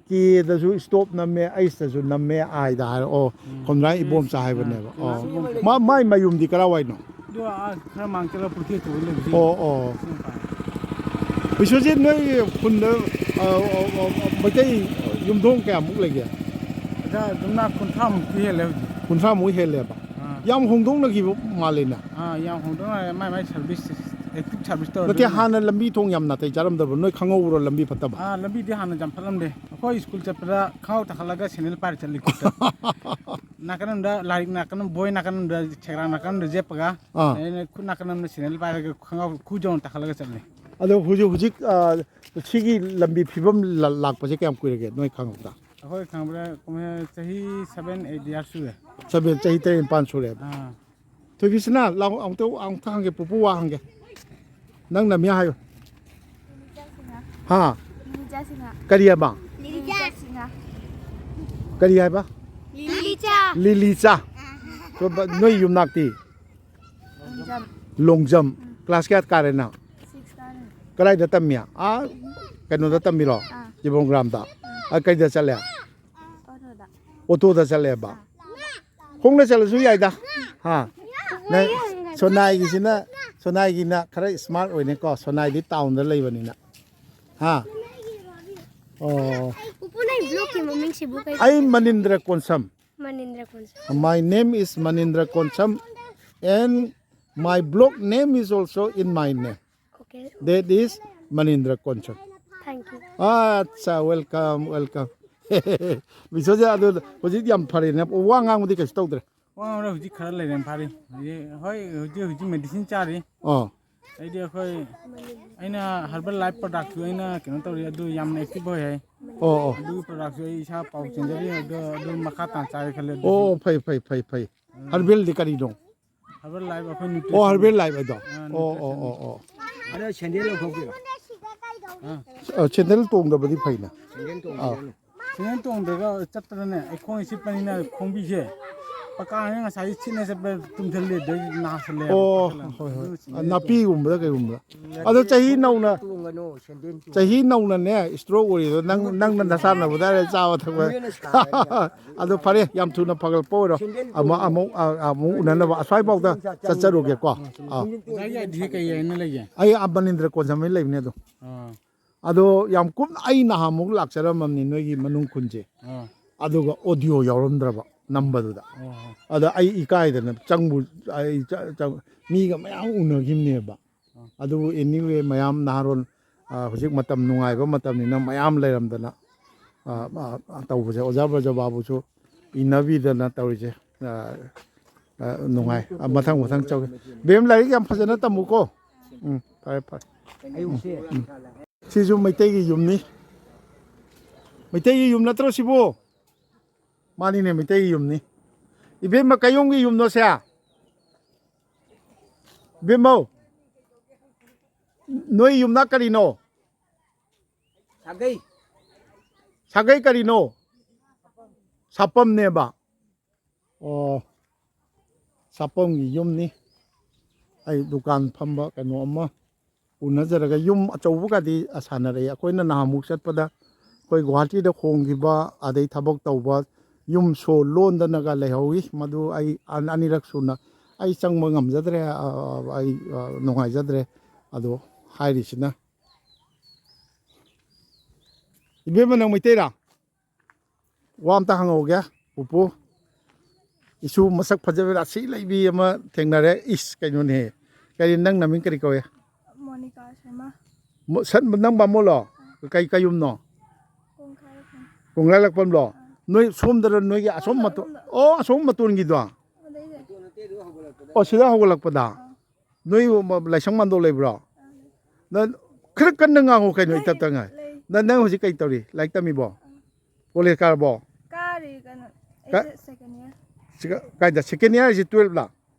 ꯀꯦꯗꯁꯨ ꯁ꯭ꯇꯣꯞ ꯅꯝꯃꯦ, ꯑꯩꯁꯇꯁꯨ ꯅꯝꯃꯦ, ꯑꯥꯏꯗ ꯍꯥꯏꯔꯦ꯫ ꯑꯣ, ꯎꯝ꯫ ꯈꯣꯝꯗ꯭ꯔꯥꯝ ꯏꯕꯣꯝꯆꯥ ꯍꯥꯏꯕꯅꯦꯕ꯫ ꯑꯥ, ꯑꯣ꯫ ꯏꯕꯣꯝꯆꯥ꯫ ꯃꯥ-, ꯃꯥꯏ ꯃꯌꯨꯝꯗꯤ ꯀꯔꯥꯏꯋꯥꯏꯅꯣ? ꯑꯗꯨ ꯑꯥ ꯈꯔ ꯃꯥꯡ ꯆꯠꯂ ꯄꯨꯈ꯭ꯔꯤ ꯑꯆꯧꯕ ꯂꯩꯕꯁꯤ꯫ ꯑꯣ, ꯑꯣ꯫ ꯁꯤ ꯃꯄꯥꯟ꯫ ꯕꯤꯁ꯭ꯋꯖꯤꯠ, ꯅꯣꯏ ꯈꯨꯟꯗ, ꯑ, ꯑ, ꯑ, ꯑ, ꯃꯩꯇꯩ ꯌꯨꯝꯊꯣꯡ ꯀꯌꯥꯃꯨꯛ ꯂꯩꯒꯦ? ꯑꯣꯖꯥ, ꯌꯨꯝꯅꯥꯛ ꯀꯨꯟꯊ꯭ꯔꯥꯃꯨꯛꯇꯤ ꯍꯦꯜꯂꯦ ꯍꯧꯖꯤꯛ꯫ ꯀꯨꯟꯊ꯭ꯔꯥꯃꯨꯛ ꯍꯦꯜꯂꯦꯕ? ꯑꯥ꯫ ꯌꯥꯝ ꯍꯣꯡꯗꯣꯛꯅꯈꯤꯕ ꯃꯥꯜꯂꯦꯅꯦ? ꯑꯥ, ꯌꯥꯝ ꯍꯣꯡꯗꯣꯛꯅꯔꯦ꯫ ꯃꯥꯏ ꯃꯥꯏ ꯁꯥꯔꯚꯤꯁ, ꯑꯦꯛꯇꯤꯚ ꯁꯥꯔꯚꯤꯁ ꯇꯧꯔ ꯅꯠꯇꯦ, ꯑꯗꯨꯝ ꯂꯩ꯫ ꯍꯥꯟꯅ ꯂꯝꯕꯤ ꯊꯣꯡ ꯌꯥꯝ ꯅꯥꯇꯩ ꯆꯥꯔꯝꯗꯕ꯭ꯔꯣ? ꯅꯣꯏ ꯈꯪꯍꯧꯕ꯭ꯔꯣ ꯂꯝꯕꯤ ꯐꯠꯇꯕ? ꯑꯥ, ꯂꯝꯕꯤꯗꯤ ꯍꯥꯟꯅ ꯌꯥꯝ ꯐꯠꯂꯝꯗꯦ꯫ ꯑꯩꯈꯣꯏ ꯁ꯭ꯀꯨꯜ ꯆꯠꯄꯗ ꯈꯣꯡꯒ꯭ꯔꯥꯎ ꯇꯥꯈꯠꯂꯒ ꯁꯦꯟꯗꯜ ꯄꯥꯏꯔ ꯆꯠꯂꯤ ꯈꯨꯠꯇ꯫ ꯅꯥꯀꯟ ꯑꯃꯗ ꯂꯥꯏꯔꯤꯛ, ꯅꯥꯀꯟ ꯑꯃ ꯕꯣꯏ, ꯅꯥꯀꯟ ꯑꯃꯗ ꯁꯦꯒ꯭ꯔꯥꯛ, ꯅꯥꯀꯟ ꯑꯃꯗ ꯌꯦꯞꯄꯒ, ꯑꯥ꯫ ꯑꯩꯅ ꯈꯨꯠ ꯅꯥꯀꯟ ꯑꯃꯗ ꯁꯦꯟꯗꯜ ꯄꯥꯏꯔꯒ ꯈꯣꯡꯒ꯭ꯔꯥꯎ ꯈꯨꯖꯧꯅ ꯇꯥꯈꯠꯂꯒ ꯆꯠꯂꯤ꯫ ꯑꯗꯣ ꯍꯧꯖꯤꯛ, ꯍꯧꯖꯤꯛ, ꯑ, ꯁꯤꯒꯤ ꯂꯝꯕꯤ ꯐꯤꯕꯝ ꯂ-, ꯂꯥꯛꯄꯁꯦ ꯀꯌꯥꯝ ꯀꯨꯏꯔꯒꯦ ꯅꯣꯏ ꯈꯪꯍꯧꯗ? ꯑꯩꯈꯣꯏ ꯈꯪꯕꯗ ꯀꯨꯝꯍꯩ ꯆꯍꯤ seven eight years ꯁꯨꯔꯦ꯫ Seven, ꯆꯍꯤ ꯇꯔꯦꯠ ꯅꯤꯄꯥꯟ ꯁꯨꯔꯦꯕ꯫ ꯑꯥ꯫ ꯊꯣꯏꯕꯤꯁꯅꯥ, ꯂꯥꯎ, ꯑꯃꯨꯛꯇ, ꯑꯃꯨꯛꯇ ꯍꯪꯒꯦ, ꯄꯨꯄꯨ ꯋꯥ ꯍꯪꯒꯦ꯫ ꯅꯪ ꯅꯃꯤꯡ ꯍꯥꯏꯌꯨ꯫ ꯍꯥ? ꯂꯤꯂꯤꯆꯥ ꯁꯤꯡꯍ꯫ ꯀꯔꯤ ꯍꯥꯏꯕ? ꯂꯤꯂꯤꯆꯥ ꯁꯤꯡꯍ꯫ ꯀꯔꯤ ꯍꯥꯏꯕ? ꯂꯤꯂꯤꯆꯥ꯫ ꯂꯤꯂꯤꯆꯥ꯫ ꯅꯣꯏ ꯌꯨꯝꯅꯥꯛꯇꯤ? ꯂꯣꯡꯖꯝ꯫ ꯂꯣꯡꯖꯝ꯫ ꯎꯝ꯫ ꯀ꯭ꯂꯥꯁ ꯀꯌꯥ ꯀꯥꯔꯦ ꯅꯪ? Six ꯀꯥꯔꯦ꯫ ꯀꯗꯥꯏꯗ ꯇꯝꯃꯤ? ꯑꯥ, ꯀꯩꯅꯣꯗ ꯇꯝꯃꯤꯔꯣ? ꯑꯥ꯫ ꯆꯤꯕꯣꯡꯒ꯭ꯔꯥꯝꯗ? ꯎꯝ꯫ ꯑꯥ, ꯀꯩꯗ ꯆꯠꯂꯦ? ꯑꯣꯇꯣꯗ꯫ ꯑꯣꯇꯣꯗ ꯆꯠꯂꯦꯕ? ꯑꯥ꯫ ꯈꯣꯡꯅ ꯆꯠꯂꯁꯨ ꯌꯥꯏꯗ꯫ ꯍꯥ? ꯅꯪ ꯁꯣꯅꯥꯏꯒꯤꯁꯤꯅ, ꯁꯣꯅꯥꯏꯒꯤꯅ ꯈꯔ smart ꯑꯣꯏꯅꯦꯀꯣ, ꯁꯣꯅꯥꯏꯗꯤ ꯇꯥꯎꯟꯗ ꯂꯩꯕꯅꯤꯅ꯫ ꯍꯥ? ꯑꯣ꯫ ꯄꯨꯄꯨ, ꯅꯪ ꯕ꯭ꯂꯣꯛꯀꯤ ꯃꯃꯤꯡꯁꯤꯕꯨ ꯀꯩ ꯑꯩ ꯀꯧꯒꯦ? ꯃꯅꯤꯟꯗ꯭ꯔ Konsam. ꯃꯅꯤꯟꯗ꯭ꯔ Konsam. My name is Manindra Konsam and my block name is also in my name. Okay. That is Manindra Konsam. Thank you. ꯑꯠꯆꯥ, welcome, welcome. ꯕꯤꯁ꯭ꯋꯖꯤꯠ, ꯑꯗꯨ ꯍꯧꯖꯤꯛ ꯌꯥꯝ ꯐꯔꯦꯅꯦ꯫ ꯋꯥ ꯉꯥꯡꯕꯗꯤ ꯀꯩꯁꯨ ꯇꯧꯗ꯭ꯔꯦ꯫ ꯋꯥ ꯉꯥꯡꯕꯗ ꯍꯧꯖꯤꯛ ꯈꯔ ꯂꯩꯔꯦ ꯐꯥꯔꯤ꯫ ꯍꯧꯖꯤꯛ, ꯍꯣꯏ, ꯍꯧꯖꯤꯛ, ꯍꯧꯖꯤꯛ medicine ꯆꯥꯔꯤ꯫ ꯑꯣ꯫ ꯑꯩꯗꯤ ꯑꯩꯈꯣꯏ, ꯑꯩꯅ ꯍꯔꯕꯦꯜ ꯂꯥꯏꯐ ꯄ꯭ꯔꯗꯛꯁꯨ ꯑꯩꯅ ꯀꯩꯅꯣ ꯇꯧꯔꯤ, ꯑꯗꯨ ꯌꯥꯝꯅ ꯑꯦꯛꯇꯤꯚ ꯑꯣꯏ ꯍꯥꯏ꯫ ꯑꯣ, ꯑꯣ꯫ ꯑꯗꯨꯒꯤ ꯄ꯭ꯔꯗꯛꯁꯨ ꯑꯩ ꯏꯁꯥ ꯄꯥꯎ ꯆꯦꯟꯖꯔꯤ, ꯑꯗꯣ ꯑꯗꯨ ꯃꯈꯥ ꯇꯥꯅ ꯆꯥꯒꯦ ꯈꯜꯂꯦ ꯑꯗꯨꯁꯨ꯫ ꯑꯣ, ꯐꯩ, ꯐꯩ, ꯐꯩ, ꯐꯩ꯫ ꯎꯝ꯫ ꯍꯔꯕꯦꯜꯗꯤ ꯀꯔꯤꯅꯣ? ꯍꯔꯕꯦꯜ ꯂꯥꯏꯐ ꯑꯩꯈꯣꯏ ꯑꯣ, ꯅ꯭ꯌꯨꯇ꯭ꯔꯤꯁꯟ꯫ ꯍꯔꯕꯦꯜ ꯂꯥꯏꯐ ꯍꯥꯏꯗꯣ? ꯑꯥ, ꯑꯣ, ꯑꯣ, ꯅ꯭ꯌꯨꯇ꯭ꯔꯤꯁꯟ꯫ ꯑꯣ, ꯑꯣ꯫ ꯑꯗꯣ ꯁꯦꯟꯗꯦꯜ ꯂꯧꯊꯣꯛꯄꯤꯔꯣ꯫ ꯑꯥ꯫ ꯑ, ꯁꯦꯟꯗꯦꯜ ꯇꯣꯡꯗꯕꯗꯤ ꯐꯩꯅ꯫ ꯁꯦꯟꯗꯦꯜ ꯑꯥ꯫ ꯇꯣꯡꯗꯕꯤꯗꯅ꯫ ꯁꯦꯟꯗꯦꯜ ꯇꯣꯡꯗ꯭ꯔꯒ ꯆꯠꯄꯗꯅꯦ, ꯑꯩꯈꯣꯡ ꯁꯤꯠꯄꯅꯤꯅ ꯈꯣꯡꯕꯤꯁꯦ ꯄꯀꯥꯅ ꯉꯁꯥꯏ ꯁꯤꯠꯅ ꯆꯠꯄ ꯇꯨꯝꯁꯤꯜꯂꯦ, ꯑꯗꯩ ꯅꯥꯁꯤꯜꯂꯦꯕ, ꯑꯣ, ꯄꯥꯏꯁꯤꯜꯂꯦ꯫ ꯍꯣꯏ, ꯍꯣꯏ꯫ ꯑꯗꯨꯅ ꯑ, ꯁꯦꯟꯗꯦꯜ ꯇꯣꯡ-, ꯅꯥꯄꯤꯒꯨꯝꯕꯗ ꯀꯩꯒꯨꯝꯕꯗ꯫ ꯅꯠꯇꯦ, ꯑꯗꯣ ꯆꯍꯤ ꯁꯦꯟꯗꯦꯜ ꯅꯧꯅ, ꯇꯣꯡꯒꯅꯣ, ꯁꯦꯟꯗꯦꯜ ꯇꯣꯡꯒꯅꯣ꯫ ꯆꯍꯤ ꯅꯧꯅꯅꯦ ꯁ꯭ꯇ꯭ꯔꯣꯛ ꯑꯣꯏꯔꯤꯗꯣ ꯅꯪ, ꯅꯪꯅ ꯅꯁꯥꯟꯅꯕꯗ ꯆꯥꯕ ꯊꯛꯄ꯫ ꯅꯣꯏꯅ ꯁꯥꯔꯒ꯫ ꯑꯗꯣ ꯐꯔꯦ, ꯌꯥꯝ ꯊꯨꯅ ꯐꯒꯠꯂꯛꯄ ꯑꯣꯏꯔꯣ꯫ ꯁꯦꯟꯗꯦꯜ ꯑꯃꯨꯛ, ꯇꯣꯡꯒꯅꯣ꯫ ꯑꯃꯨꯛ, ꯑ, ꯑꯃꯨꯛ ꯎꯅꯅꯕ ꯑꯁ꯭ꯋꯥꯏꯐꯥꯎꯗ ꯆꯠꯆꯔꯨꯒꯦꯀꯣ꯫ ꯑꯥ꯫ ꯑꯣꯖꯥꯒꯤ ꯑꯥꯏ ꯗꯤ ꯀꯩ ꯍꯥꯏꯅ ꯂꯩꯒꯦ? ꯑꯩ, ꯑ, ꯃꯅꯤꯟꯗ꯭ꯔ ꯀꯣꯟꯖꯝ ꯍꯥꯏꯅ ꯂꯩꯕꯅꯦ ꯑꯗꯣ꯫ ꯑꯥ꯫ ꯑꯗꯣ ꯌꯥꯝ ꯀꯨꯞꯅ ꯑꯩ ꯅꯍꯥꯟꯃꯨꯛ ꯂꯥꯛꯆꯔꯝꯃꯕꯅꯤ ꯅꯣꯏꯒꯤ ꯃꯅꯨꯡ ꯈꯨꯟꯁꯦ꯫ ꯑꯥ꯫ ꯑꯗꯨꯒ ꯑꯣꯗꯤꯑꯣ ꯌꯥꯎꯔꯝꯗ꯭ꯔꯕ ꯅꯝꯕꯗꯨꯗ꯫ ꯑꯣ꯫ ꯑꯗ ꯑꯩ ꯏꯀꯥꯏꯗꯅ ꯆꯪꯕꯨ-, ꯑꯩ ꯆ-, ꯆ-, ꯃꯤꯒ ꯃꯌꯥꯝ ꯎꯅꯈꯤꯕꯅꯦꯕ꯫ ꯑꯥ꯫ ꯑꯗꯨꯕꯨ anyway ꯃꯌꯥꯝ ꯅꯍꯥꯔꯣꯜ, ꯑ, ꯍꯧꯖꯤꯛ ꯃꯇꯝ ꯅꯨꯡꯉꯥꯏꯕ ꯃꯇꯝꯅꯤꯅ ꯃꯌꯥꯝ ꯂꯩꯔꯝꯗꯅ, ꯑ, ꯑ, ꯇꯧꯕꯁꯦ ꯑꯣꯖꯥ ꯕ꯭ꯔꯖꯕꯥꯕꯨꯁꯨ ꯏꯟꯅꯕꯤꯗꯅ ꯇꯧꯔꯤꯁꯦ꯫ ꯑ, ꯑ, ꯅꯨꯡꯉꯥꯏ꯫ ꯑ, ꯃꯊꯪ ꯃꯊꯪ ꯆꯧꯒꯦ꯫ ꯕꯦꯝ, ꯂꯥꯏꯔꯤꯛ ꯌꯥꯝ ꯐꯖꯅ ꯇꯝꯃꯨꯀꯣ꯫ ꯎꯝ, ꯐꯔꯦ, ꯐꯔꯦ꯫ ꯎꯝ, ꯎꯝ, ꯎꯝ꯫ ꯁꯤꯁꯨ ꯃꯩꯇꯩꯒꯤ ꯌꯨꯝꯅꯤ꯫ ꯃꯩꯇꯩꯒꯤ ꯌꯨꯝ ꯅꯠꯇ꯭ꯔꯣ ꯁꯤꯕꯨ? ꯃꯥꯅꯤꯅꯦ, ꯃꯩꯇꯩꯒꯤ ꯌꯨꯝꯅꯤ꯫ ꯏꯕꯦꯝꯃ, ꯀꯩꯌꯨꯝꯒꯤ ꯌꯨꯝꯅꯣ ꯁꯦ? ꯏꯕꯦꯝꯃꯧ, ꯅꯣꯏ ꯌꯨꯝꯅꯥꯛ ꯀꯔꯤꯅꯣ? ꯁꯥꯒꯩ꯫ ꯁꯥꯒꯩ ꯀꯔꯤꯅꯣ? ꯁꯥꯄꯝꯅꯦꯕ꯫ ꯑꯣ, ꯁꯥꯄꯝꯒꯤ ꯌꯨꯝꯅꯤ꯫ ꯑꯩ ꯗꯨꯀꯥꯟ ꯐꯝꯕ ꯀꯩꯅꯣ ꯑꯃ ꯎꯅꯖꯔꯒ ꯌꯨꯝ ꯑꯆꯧꯕꯒꯗꯤ ꯁꯥꯟꯅꯔꯛꯑꯦ꯫ ꯑꯩꯈꯣꯏꯅ ꯅꯍꯥꯟꯃꯨꯛ ꯆꯠꯄꯗ ꯑꯩꯈꯣꯏ ꯒꯨꯍꯥꯇꯤꯗ ꯍꯣꯡꯈꯤꯕ, ꯑꯗꯩ ꯊꯕꯛ ꯇꯧꯕ ꯌꯨꯝ ꯁꯣ ꯂꯣꯟꯗꯅꯒ ꯂꯩꯍꯧꯏ꯫ ꯃꯗꯨ ꯑꯩ ꯑꯅꯤꯔꯛ ꯁꯨꯅ ꯑꯩ ꯆꯪꯕ ꯉꯝꯖꯗ꯭ꯔꯦ, ꯑ, ꯑꯩ, ꯑ, ꯅꯨꯡꯉꯥꯏꯖꯗ꯭ꯔꯦ꯫ ꯑꯗꯣ ꯍꯥꯏꯔꯤꯁꯤꯅ, ꯏꯕꯦꯝꯃ, ꯅꯪ ꯃꯩꯇꯩꯔꯥ? ꯋꯥ ꯑꯝꯇ ꯍꯪꯍꯧꯒꯦ, ꯄꯨꯄꯨ꯫ ꯏꯁꯨ ꯃꯁꯛ ꯐꯖꯕ ꯔꯥꯁꯤ ꯂꯩꯕꯤ ꯑꯃ ꯊꯦꯡꯅꯔꯦ꯫ ꯏꯁ, ꯀꯩꯅꯣꯅꯦ꯫ ꯀꯔꯤ, ꯅꯪ ꯅꯃꯤꯡ ꯀꯔꯤ ꯀꯧꯏ? ꯃꯣꯅꯤꯀꯥ ꯁꯔꯃ꯫ ꯃꯣ-, ꯁꯟ-, ꯅꯪ ꯕꯥꯃꯣꯟꯂꯣ? ꯀꯩ, ꯀꯩ ꯌꯨꯝꯅꯣ? ꯀꯣꯡꯈꯥꯏ ꯂꯩꯐꯝ꯫ ꯀꯣꯡꯈꯥꯏ ꯂꯩꯐꯝꯂꯣ? ꯑꯥ꯫ ꯅꯣꯏ ꯁꯣꯝꯗꯔ, ꯅꯣꯏꯒꯤ ꯑꯁꯣꯝ ꯃꯇꯣ-, ꯑꯁꯣꯝꯗ꯫ ꯑꯣ, ꯑꯁꯣꯝ ꯃꯇꯣꯟꯒꯤꯗꯣ? ꯑꯗꯩꯗ꯫ ꯑꯣ, ꯁꯤꯗ ꯍꯧꯒꯠꯂꯛꯄꯗ? ꯑꯥ꯫ ꯅꯣꯏ ꯃ-, ꯂꯥꯏꯁꯪ ꯃꯥꯟꯗꯣꯞ ꯂꯩꯕ꯭ꯔꯣ? ꯅꯪ ꯈꯔ ꯀꯟꯅ ꯉꯥꯡꯉꯨ ꯀꯩꯅꯣ, ꯂꯩ, ꯏꯇꯞ ꯇꯞ ꯉꯥꯡꯉꯦ꯫ ꯂꯩ꯫ ꯅꯪ, ꯅꯪ ꯍꯧꯖꯤꯛ ꯀꯩ ꯇꯧꯔꯤ? ꯂꯥꯏꯔꯤꯛ ꯇꯝꯃꯤꯕꯣ? ꯀꯣꯂꯦꯖ ꯀꯥꯔꯕꯣ? ꯀꯥꯔꯤ ꯀꯩꯅꯣ, ꯀ-, ꯑꯩꯁꯦ second year꯫ ꯁꯤꯒ-, ꯀꯥꯏꯗ? Second year ꯍꯥꯏꯁꯦ twelve ꯂꯥ?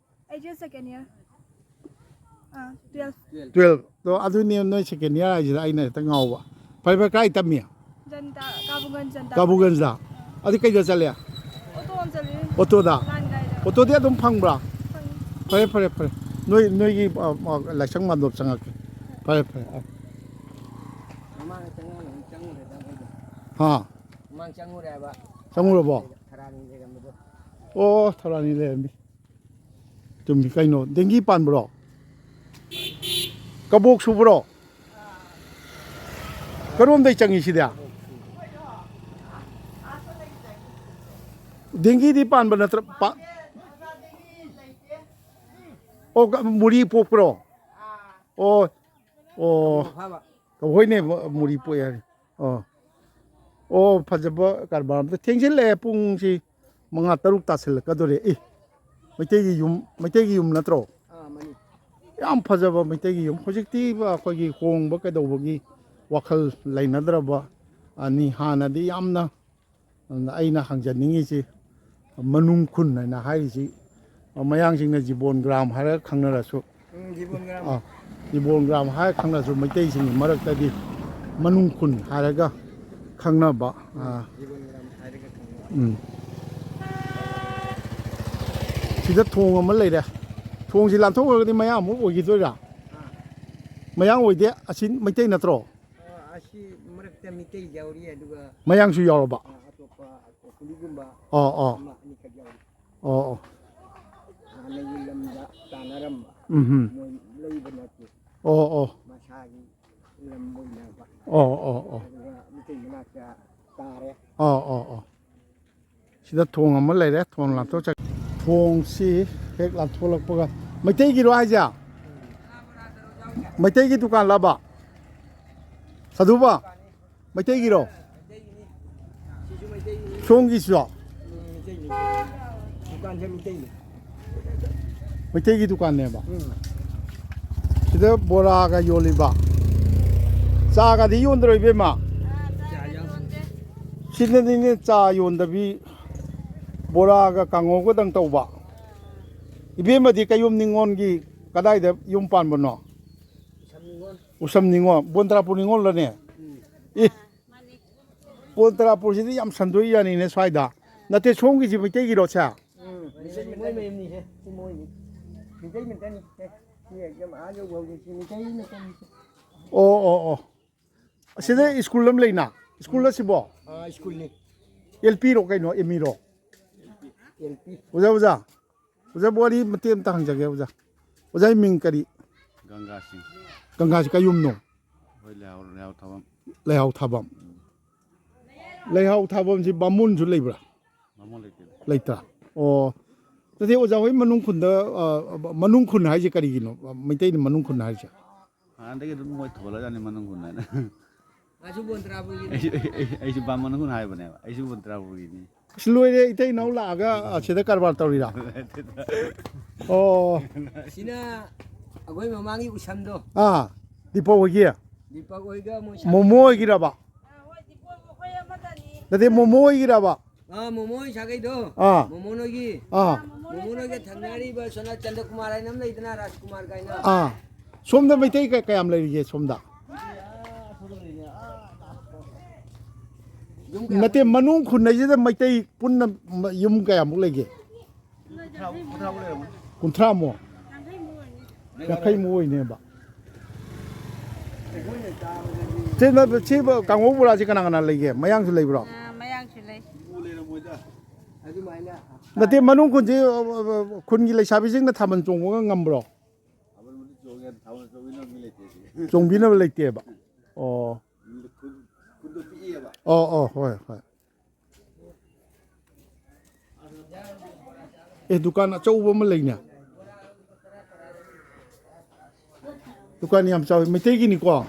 ꯑꯩꯁꯦ second year꯫ ꯑꯥ, twelve꯫ Twelve꯫ ꯑꯗꯣ ꯑꯗꯨꯅꯦ ꯅꯣꯏ second year ꯍꯥꯏꯁꯤꯗ ꯑꯩꯅ ꯍꯦꯛꯇ ꯉꯥꯎꯕ꯫ ꯐꯔꯦ, ꯐꯔꯦ, ꯀꯥꯏ ꯇꯝꯃꯤ? ꯖꯟꯇꯥ, ꯀꯥꯕꯨꯒꯟ ꯖꯟꯇꯥ꯫ ꯀꯥꯕꯨꯒꯟꯁꯗ? ꯑꯗꯨ ꯀꯩꯗ ꯆꯠꯂꯦ? ꯑꯣꯇꯣ ꯑꯃ ꯆꯠꯂꯤ꯫ ꯑꯣꯇꯣꯗ? ꯂꯥꯟ ꯒꯥꯔꯤꯗ꯫ ꯑꯣꯇꯣꯗꯤ ꯑꯗꯨꯝ ꯐꯪꯕ꯭ꯔꯥ? ꯐꯪꯉꯤ꯫ ꯐꯔꯦ, ꯐꯔꯦ, ꯐꯔꯦ꯫ ꯅꯣꯏ, ꯅꯣꯏꯒꯤ, ꯑ, ꯑ, ꯂꯥꯏꯁꯪ ꯃꯥꯟꯗꯣꯞ ꯆꯪꯉꯛꯀꯦ꯫ ꯐꯔꯦ, ꯐꯔꯦ, ꯑ꯫ ꯃꯃꯥꯡꯗ ꯆꯪꯉꯝꯃꯦ, ꯆꯪꯉꯨꯔꯦꯗ ꯑꯩꯈꯣꯏꯗꯣ꯫ ꯍꯥ? ꯃꯃꯥꯡ ꯆꯪꯉꯨꯔꯦ ꯍꯥꯏꯕ꯫ ꯆꯪꯉꯨꯔꯕꯣ? ꯊꯔꯥꯅꯤ ꯂꯩꯔꯝꯕꯗꯣ꯫ ꯑꯣ, ꯊꯔꯥꯅꯤ ꯂꯩꯔꯝꯃꯤ꯫ ꯆꯨꯝꯃꯤ ꯀꯩꯅꯣ, ꯗꯦꯡꯒꯤ ꯄꯥꯟꯕ꯭ꯔꯣ? ꯀꯕꯣꯛ ꯁꯨꯕ꯭ꯔꯣ? ꯀꯔꯣꯝꯗꯩ ꯆꯪꯉꯤ ꯁꯤꯗꯤ? ꯗꯦꯡꯒꯤꯗꯤ ꯄꯥꯟꯕ ꯅꯠꯇ꯭ꯔ-, ꯄꯥ-, ꯑꯣ, ꯀ-, ꯃꯨꯔꯤ ꯄꯣꯛꯄ꯭ꯔꯣ? ꯑꯣ, ꯑꯣ꯫ ꯐꯕ꯫ ꯍꯣꯏꯅꯦ, ꯃꯨꯔꯤ ꯄꯣꯛꯑꯦ ꯍꯥꯏꯔꯦ꯫ ꯑꯣ꯫ ꯑꯣ, ꯐꯖꯕ ꯀꯔꯕꯥꯔ ꯑꯝꯇ ꯊꯦꯡꯖꯤꯜꯂꯛꯑꯦ, ꯄꯨꯡꯁꯤ ꯃꯉꯥ ꯇꯔꯨꯛ ꯇꯥꯁꯤꯜꯂꯛꯀꯗꯧꯔꯦ꯫ ꯑꯦ, ꯃꯩꯇꯩꯒꯤ ꯌꯨꯝ, ꯃꯩꯇꯩꯒꯤ ꯌꯨꯝ ꯅꯠꯇ꯭ꯔꯣ? ꯑꯥ, ꯃꯥꯅꯤ꯫ ꯌꯥꯝ ꯐꯖꯕ ꯃꯩꯇꯩꯒꯤ ꯌꯨꯝ꯫ ꯍꯧꯖꯤꯛꯇꯤ ꯑꯩꯈꯣꯏꯒꯤ ꯍꯣꯡꯕ ꯀꯩꯗꯧꯕꯒꯤ ꯋꯥꯈꯜ ꯂꯩꯅꯗ꯭ꯔꯕ ꯑꯅꯤ꯫ ꯍꯥꯟꯅꯗꯤ ꯌꯥꯝꯅ, ꯑꯗꯨꯅ ꯑꯩꯅ ꯍꯪꯖꯅꯤꯡꯉꯤꯁꯤ, ꯃꯅꯨꯡ ꯈꯨꯟ ꯍꯥꯏꯅ ꯍꯥꯏꯔꯤꯁꯤ, ꯃꯌꯥꯡꯁꯤꯡꯅ ꯖꯤꯕꯣꯟ ꯒ꯭ꯔꯥꯝ ꯍꯥꯏꯔꯒ ꯈꯪꯅꯔꯁꯨ, ꯎꯝ, ꯖꯤꯕꯣꯟ ꯒ꯭ꯔꯥꯝ꯫ ꯑꯥ, ꯖꯤꯕꯣꯟ ꯒ꯭ꯔꯥꯝ ꯍꯥꯏꯔ ꯈꯪꯅꯔꯁꯨ, ꯃꯩꯇꯩꯁꯤꯡꯒꯤ ꯃꯔꯛꯇꯗꯤ ꯃꯅꯨꯡ ꯈꯨꯟ ꯍꯥꯏꯔꯒ ꯈꯪꯅꯕ꯫ ꯎꯝ, ꯑꯥ꯫ ꯖꯤꯕꯣꯟ ꯒ꯭ꯔꯥꯝ ꯍꯥꯏꯔꯒ ꯈꯪꯅꯕ꯫ ꯎꯝ꯫ ꯁꯤꯗ ꯊꯣꯡ ꯑꯃ ꯂꯩꯔꯦ꯫ ꯊꯣꯡꯁꯤ ꯂꯥꯟꯊꯣꯛꯈ꯭ꯔꯒꯗꯤ ꯃꯌꯥꯡ ꯑꯃꯨꯛ ꯑꯣꯏꯈꯤꯗꯣꯏꯔꯥ? ꯑꯥ꯫ ꯃꯌꯥꯡ ꯑꯣꯏꯗꯦ, ꯑꯁꯤ ꯃꯩꯇꯩ ꯅꯠꯇ꯭ꯔꯣ? ꯑꯥ, ꯑꯁꯤ ꯃꯔꯛꯇ ꯃꯤꯇꯩ ꯌꯥꯎꯔꯤ, ꯑꯗꯨꯒ ꯃꯌꯥꯡꯁꯨ ꯌꯥꯎꯔꯕ? ꯑꯥ, ꯑꯇꯣꯞꯄ ꯀꯣꯀꯨꯂꯤꯒꯨꯝꯕ ꯑꯣ, ꯑꯣ꯫ ꯑꯃ ꯑꯅꯤꯈꯛ ꯌꯥꯎꯔꯤ꯫ ꯑꯣ, ꯑꯣ꯫ ꯍꯥꯟꯅꯒꯤ ꯂꯝꯗ ꯇꯥꯟꯅꯔꯝꯕ ꯎꯝ, ꯎꯝ꯫ ꯃꯣꯏ ꯂꯩꯕ ꯅꯠꯇꯦ꯫ ꯑꯣ, ꯑꯣ꯫ ꯃꯁꯥꯒꯤ ꯂꯝ ꯑꯣꯏꯅꯕ꯫ ꯑꯣ, ꯑꯣ, ꯑꯣ꯫ ꯑꯗꯨꯒ ꯃꯤꯇꯩ ꯃꯅꯥꯛꯇ ꯇꯥꯔꯦ꯫ ꯑꯣ, ꯑꯣ, ꯑꯣ꯫ ꯁꯤꯗ ꯊꯣꯡ ꯑꯃ ꯂꯩꯔꯦ, ꯊꯣꯡ ꯂꯥꯟꯊꯣꯛꯆꯒꯦ꯫ ꯊꯣꯡꯁꯤ ꯍꯦꯛ ꯂꯥꯟꯊꯣꯛꯂꯛꯄꯒ, ꯃꯩꯇꯩꯒꯤꯔꯣ ꯍꯥꯏꯁꯦ? ꯃꯩꯇꯩꯒꯤ ꯗꯨꯀꯥꯟꯂꯕ? ꯁꯥꯗꯨꯕ? ꯃꯩꯇꯩꯒꯤꯔꯣ? ꯁꯣꯝꯒꯤꯁꯨ? ꯃꯩꯇꯩꯒꯤ ꯗꯨꯀꯥꯟꯅꯦꯕ꯫ ꯎꯝ꯫ ꯁꯤꯗ ꯕꯣꯔꯥꯒ ꯌꯣꯜꯂꯤꯕ꯫ ꯆꯥꯒꯗꯤ ꯌꯣꯟꯗ꯭ꯔꯣ, ꯏꯕꯦꯝꯃ? ꯆꯥ ꯌꯥꯎꯗꯦ꯫ ꯁꯤꯗꯅꯤꯅꯦ ꯆꯥ ꯌꯣꯟꯗꯕꯤ, ꯕꯣꯔꯥꯒ ꯀꯥꯡꯉꯧꯒꯗꯪ ꯇꯧꯕ꯫ ꯏꯕꯦꯝꯃꯗꯤ ꯀꯩꯌꯨꯝ ꯅꯤꯉꯣꯜꯒꯤ ꯀꯗꯥꯏꯗ ꯌꯨꯝ ꯄꯥꯟꯕꯅꯣ? ꯎꯁꯝ ꯅꯤꯉꯣꯜ꯫ ꯎꯁꯝ ꯅꯤꯉꯣꯜ, ꯕꯣꯟꯇ꯭ꯔꯥꯄꯨꯔ ꯅꯤꯉꯣꯜꯂꯅꯦ? ꯎꯝ꯫ ꯑꯦ, ꯃꯥꯅꯤ꯫ ꯕꯣꯟꯇ꯭ꯔꯥꯄꯨꯔꯁꯤꯗꯤ ꯌꯥꯝ ꯁꯟꯗꯣꯛꯏ ꯌꯥꯅꯤꯅꯦ ꯁ꯭ꯋꯥꯏꯗ꯫ ꯅꯠꯇꯦ, ꯁꯣꯝꯒꯤꯁꯤ ꯃꯩꯇꯩꯒꯤꯔꯣ, ꯁꯦ? ꯎꯝ, ꯃꯩꯇꯩ, ꯃꯣꯏ ꯃꯌꯨꯝꯅꯤꯁꯦ, ꯁꯤ ꯃꯣꯏꯅꯤ꯫ ꯃꯩꯇꯩ ꯃꯆꯥꯅꯤ꯫ ꯑꯦ, ꯁꯤ ꯑꯦꯛꯖꯥꯝ ꯑꯥ ꯌꯧ ꯌꯧꯔꯤ, ꯁꯤ ꯃꯩꯇꯩ ꯃꯆꯥꯅꯤ꯫ ꯑꯣ, ꯑꯣ, ꯑꯣ꯫ ꯑꯁꯤꯗ ꯁ꯭ꯀꯨꯜ ꯑꯃ ꯂꯩꯅ? ꯁ꯭ꯀꯨꯜ ꯑꯁꯤꯕꯣ? ꯑꯥ, ꯁ꯭ꯀꯨꯜꯅꯤ꯫ ꯑꯦꯜ ꯄꯤꯔꯣ ꯀꯩꯅꯣ, ꯑꯦꯝ ꯏꯔꯣ? L P. ꯑꯣꯖꯥ, ꯑꯣꯖꯥ꯫ ꯑꯣꯖꯥ, ꯋꯥꯔꯤ ꯃꯇꯦꯛ ꯑꯝꯇ ꯍꯪꯖꯒꯦ, ꯑꯣꯖꯥ꯫ ꯑꯣꯖꯥꯒꯤ ꯃꯤꯡ ꯀꯔꯤ? ꯒꯪꯒꯥ ꯁꯤꯡ꯫ ꯒꯪꯒꯥꯁꯤ ꯀꯩ ꯌꯨꯝꯅꯣ? ꯑꯩꯈꯣꯏ ꯂꯩꯍꯥꯎ, ꯂꯩꯍꯥꯎ ꯊꯥꯕꯝ꯫ ꯂꯩꯍꯥꯎ ꯊꯥꯕꯝ꯫ ꯂꯩꯍꯥꯎ ꯊꯥꯕꯝꯁꯤ ꯕꯥꯃꯣꯟꯁꯨ ꯂꯩꯕ꯭ꯔꯥ? ꯕꯥꯃꯣꯟ ꯂꯩꯇꯦꯗ꯫ ꯂꯩꯇ꯭ꯔꯥ? ꯑꯣ꯫ ꯑꯗꯨꯗꯤ ꯑꯣꯖꯥ ꯍꯣꯏ ꯃꯅꯨꯡ ꯈꯨꯟꯗ, ꯑ, ꯃꯅꯨꯡ ꯈꯨꯟ ꯍꯥꯏꯁꯦ ꯀꯔꯤꯒꯤꯅꯣ? ꯃꯩꯇꯩꯅ ꯃꯅꯨꯡ ꯈꯨꯟ ꯍꯥꯏꯁꯦ? ꯍꯥꯟꯅꯗꯒꯤ ꯑꯗꯨꯝ ꯃꯣꯏ ꯊꯣꯜꯂꯖꯥꯠꯅꯤ ꯃꯅꯨꯡ ꯈꯨꯟ ꯍꯥꯏꯅ꯫ ꯃꯥꯁꯨ ꯕꯣꯟꯇ꯭ꯔꯥꯄꯨꯔꯒꯤꯅꯤ꯫ ꯑꯩꯁꯨ, ꯑꯩ, ꯑꯩꯁꯨ ꯕꯥꯃꯣꯟ ꯈꯨꯟ ꯍꯥꯏꯕꯅꯦꯕ꯫ ꯑꯩꯁꯨ ꯕꯣꯟꯇ꯭ꯔꯥꯄꯨꯔꯒꯤꯅꯤ꯫ ꯑꯁ, ꯂꯣꯏꯔꯦ, ꯏꯇꯩ ꯏꯅꯥꯎ ꯂꯥꯛꯑꯒ ꯑꯁꯤꯗ ꯀꯔꯕꯥꯔ ꯇꯧꯔꯤꯔꯥ? ꯑꯣ꯫ ꯁꯤꯅ ꯑꯩꯈꯣꯏ ꯃꯃꯥꯡꯒꯤ ꯎꯁꯝꯗꯣ꯫ ꯑꯥ, ꯗꯤꯄꯛ ꯍꯣꯏꯒꯤ? ꯗꯤꯄꯛ ꯍꯣꯏꯒ ꯃꯣꯏ ꯁꯥ- ꯃꯣꯃꯣ ꯍꯣꯏꯒꯤꯔꯕ? ꯅꯠꯇꯦ, ꯃꯣꯃꯣ ꯍꯣꯏꯒꯤꯔꯕ? ꯑꯥ, ꯃꯣꯃꯣ ꯍꯣꯏ ꯁꯥꯒꯩꯗꯣ꯫ ꯑꯥ꯫ ꯃꯣꯃꯣ ꯅꯣꯏꯒꯤ꯫ ꯑꯥ꯫ ꯃꯣꯃꯣ ꯅꯣꯏꯒ ꯊꯪꯅꯔꯤꯕ ꯁꯣꯅꯥ ꯆꯟꯗ꯭ꯔꯀꯨꯃꯥꯔ ꯍꯥꯏꯅ ꯑꯃ ꯂꯩꯗꯅ, ꯔꯥꯖꯀꯨꯃꯥꯔ ꯀꯥꯏꯅ꯫ ꯑꯥ꯫ ꯁꯣꯝꯗ ꯃꯩꯇꯩ ꯀ-, ꯀꯌꯥꯝ ꯂꯩꯔꯤꯒꯦ ꯁꯣꯝꯗ? ꯌꯨꯝ ꯀꯌꯥ ꯅꯠꯇꯦ, ꯃꯅꯨꯡ ꯈꯨꯟ ꯍꯥꯏꯁꯤꯗ ꯃꯩꯇꯩ ꯄꯨꯟꯅ ꯃ-, ꯌꯨꯝ ꯀꯌꯥꯃꯨꯛ ꯂꯩꯒꯦ? ꯀꯨꯟꯊ꯭ꯔꯥꯃꯨꯛ? ꯌꯥꯡꯈꯩꯃꯨꯛ ꯑꯣꯏꯅꯦꯕ꯫ ꯁꯤ ꯅ-, ꯁꯤ ꯀꯥꯡꯍꯧ ꯕꯣꯔꯥꯁꯤ ꯀꯅꯥ ꯀꯅꯥ ꯂꯩꯒꯦ? ꯃꯌꯥꯡꯁꯨ ꯂꯩꯕ꯭ꯔꯣ? ꯑꯥ, ꯃꯌꯥꯡꯁꯨ ꯂꯩ꯫ ꯅꯠꯇꯦ, ꯃꯅꯨꯡ ꯈꯨꯟꯁꯤ, ꯑ, ꯑ, ꯑ, ꯈꯨꯟꯒꯤ ꯂꯩꯁꯥꯕꯤꯁꯤꯡꯅ ꯊꯥꯕꯜ ꯆꯣꯡꯕꯒ ꯉꯝꯕ꯭ꯔꯣ? ꯊꯥꯕꯜꯕꯨꯗꯤ ꯆꯣꯡꯉꯦ, ꯊꯥꯕꯜ ꯆꯣꯡꯕꯤꯅꯕ ꯃꯤ ꯂꯩꯇꯦ ꯁꯤꯗ꯫ ꯆꯣꯡꯕꯤꯅꯕ ꯂꯩꯇꯦꯕ꯫ ꯑꯣ꯫ ꯈꯨꯟꯗꯣ, ꯈꯨꯟꯗꯣ ꯄꯤꯛꯑꯦꯕ꯫ ꯑꯣ, ꯑꯣ, ꯍꯣꯏ, ꯍꯣꯏ꯫ ꯑꯦ, ꯗꯨꯀꯥꯟ ꯑꯆꯧꯕ ꯑꯃ ꯂꯩꯅꯦ꯫ ꯗꯨꯀꯥꯟ ꯌꯥꯝ ꯆꯥꯎꯋꯤ, ꯃꯩꯇꯩꯒꯤꯅꯤꯀꯣ?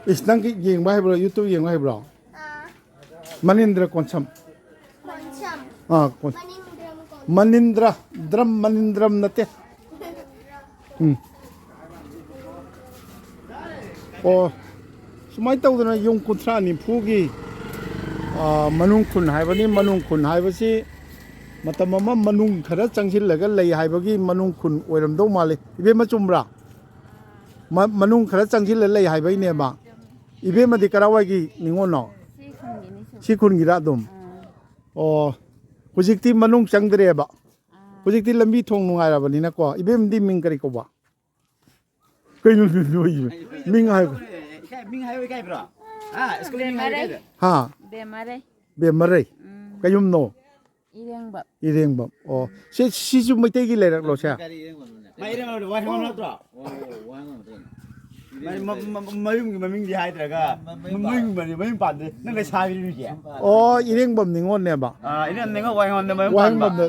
ꯏꯁ, ꯅꯪꯒꯤ ꯌꯦꯡꯕ ꯍꯩꯕ꯭ꯔꯣ? YouTube ꯌꯦꯡꯕ ꯍꯩꯕ꯭ꯔꯣ? ꯃꯅꯤꯟꯗ꯭ꯔ ꯀꯣꯟꯁꯝ꯫ ꯀꯣꯟꯁꯝ꯫ ꯑꯥ, ꯀꯣꯟ-, ꯃꯅꯤꯟꯗ꯭ꯔꯝ ꯀꯣꯟꯁꯝ꯫ ꯃꯅꯤꯟꯗ꯭ꯔ, ꯗ꯭ꯔꯝ, ꯃꯅꯤꯟꯗ꯭ꯔꯝ ꯅꯠꯇꯦ꯫ ꯎꯝ꯫ ꯑꯣ, ꯁꯨꯃꯥꯏꯅ ꯇꯧꯗꯅ ꯌꯨꯝ ꯀꯨꯟꯊ꯭ꯔꯥ ꯅꯤꯐꯨꯒꯤ, ꯑꯥ, ꯃꯅꯨꯡ ꯈꯨꯟ ꯍꯥꯏꯕꯅꯤ꯫ ꯃꯅꯨꯡ ꯈꯨꯟ ꯍꯥꯏꯕꯁꯤ ꯃꯇꯝ ꯑꯃ ꯃꯅꯨꯡ ꯈꯔ ꯆꯪꯁꯤꯜꯂꯒ ꯂꯩ ꯍꯥꯏꯕꯒꯤ ꯃꯅꯨꯡ ꯈꯨꯟ ꯑꯣꯏꯔꯝꯗꯧ ꯃꯥꯜꯂꯤ꯫ ꯏꯕꯦꯝꯃ, ꯆꯨꯝꯕ꯭ꯔꯥ? ꯃ-, ꯃꯅꯨꯡ ꯈꯔ ꯆꯪꯁꯤꯜꯂ ꯂꯩ ꯍꯥꯏꯕꯩꯅꯦꯕ꯫ ꯏꯕꯦꯝꯃꯗꯤ ꯀꯔꯥꯏꯋꯥꯏꯒꯤ ꯅꯤꯉꯣꯜꯅꯣ? ꯁꯤ ꯈꯨꯟꯒꯤꯅꯤ, ꯁꯨꯝ꯫ ꯁꯤ ꯈꯨꯟꯒꯤꯔꯥ ꯑꯗꯨꯝ? ꯑꯥ꯫ ꯑꯣ, ꯍꯧꯖꯤꯛꯇꯤ ꯃꯅꯨꯡ ꯆꯪꯗ꯭ꯔꯦꯕ꯫ ꯑꯥ꯫ ꯍꯧꯖꯤꯛꯇꯤ ꯂꯝꯕꯤ ꯊꯣꯡ ꯅꯨꯡꯉꯥꯏꯔꯕꯅꯤꯅꯀꯣ꯫ ꯏꯕꯦꯝꯗꯤ ꯃꯤꯡ ꯀꯔꯤ ꯀꯧꯕ? ꯀꯩꯅꯣ, ꯅꯣꯏ ꯃꯤꯡ ꯍꯥꯏ-, ꯏꯀꯥꯏ-, ꯃꯤꯡ ꯍꯥꯏꯌꯣ, ꯏꯀꯥꯏꯕ꯭ꯔꯣ? ꯍꯥ? ꯁ꯭ꯀꯨꯜ ꯃꯤꯡ ꯍꯥꯏꯌꯣ, ꯕꯦꯃꯔꯩ꯫ ꯏꯀꯥꯏꯕ꯭ꯔꯣ? ꯍꯥ? ꯕꯦꯃꯔꯩ꯫ ꯕꯦꯃꯔꯩ꯫ ꯎꯝ꯫ ꯀꯌꯨꯝꯅꯣ? ꯏꯔꯦꯡꯕꯝ꯫ ꯏꯔꯦꯡꯕꯝ꯫ ꯑꯣ꯫ ꯁꯤ, ꯁꯤꯁꯨ ꯃꯩꯇꯩꯒꯤ ꯂꯩꯔꯛꯂꯣ, ꯁꯦ? ꯃꯥ ꯏꯔꯦꯡꯕꯝ ꯋꯥꯍꯦꯡꯕꯝ ꯅꯠꯇ꯭ꯔꯣ? ꯃ-, ꯃ-, ꯃ-, ꯃꯌꯨꯝꯒꯤ ꯃꯃꯤꯡꯗꯤ ꯍꯥꯏꯗ꯭ꯔꯒ, ꯃ-, ꯃꯌꯨꯝ ꯄꯥꯟ-, ꯃꯌꯨꯝ ꯄꯥꯟꯗꯦ꯫ ꯅꯪ ꯂꯩꯁꯥꯕꯤꯔꯣ ꯍꯧꯖꯤꯛ? ꯑꯣ, ꯏꯔꯦꯡꯕꯝ ꯅꯤꯉꯣꯜꯅꯦꯕ꯫ ꯑꯥ, ꯏꯔꯦꯡꯕꯝ ꯅꯤꯉꯣꯜ ꯋꯥꯍꯦꯡꯕꯝꯗ ꯃꯌꯨꯝ ꯄꯥꯟꯕ꯫ ꯋꯥꯍꯦꯡꯕꯝꯗ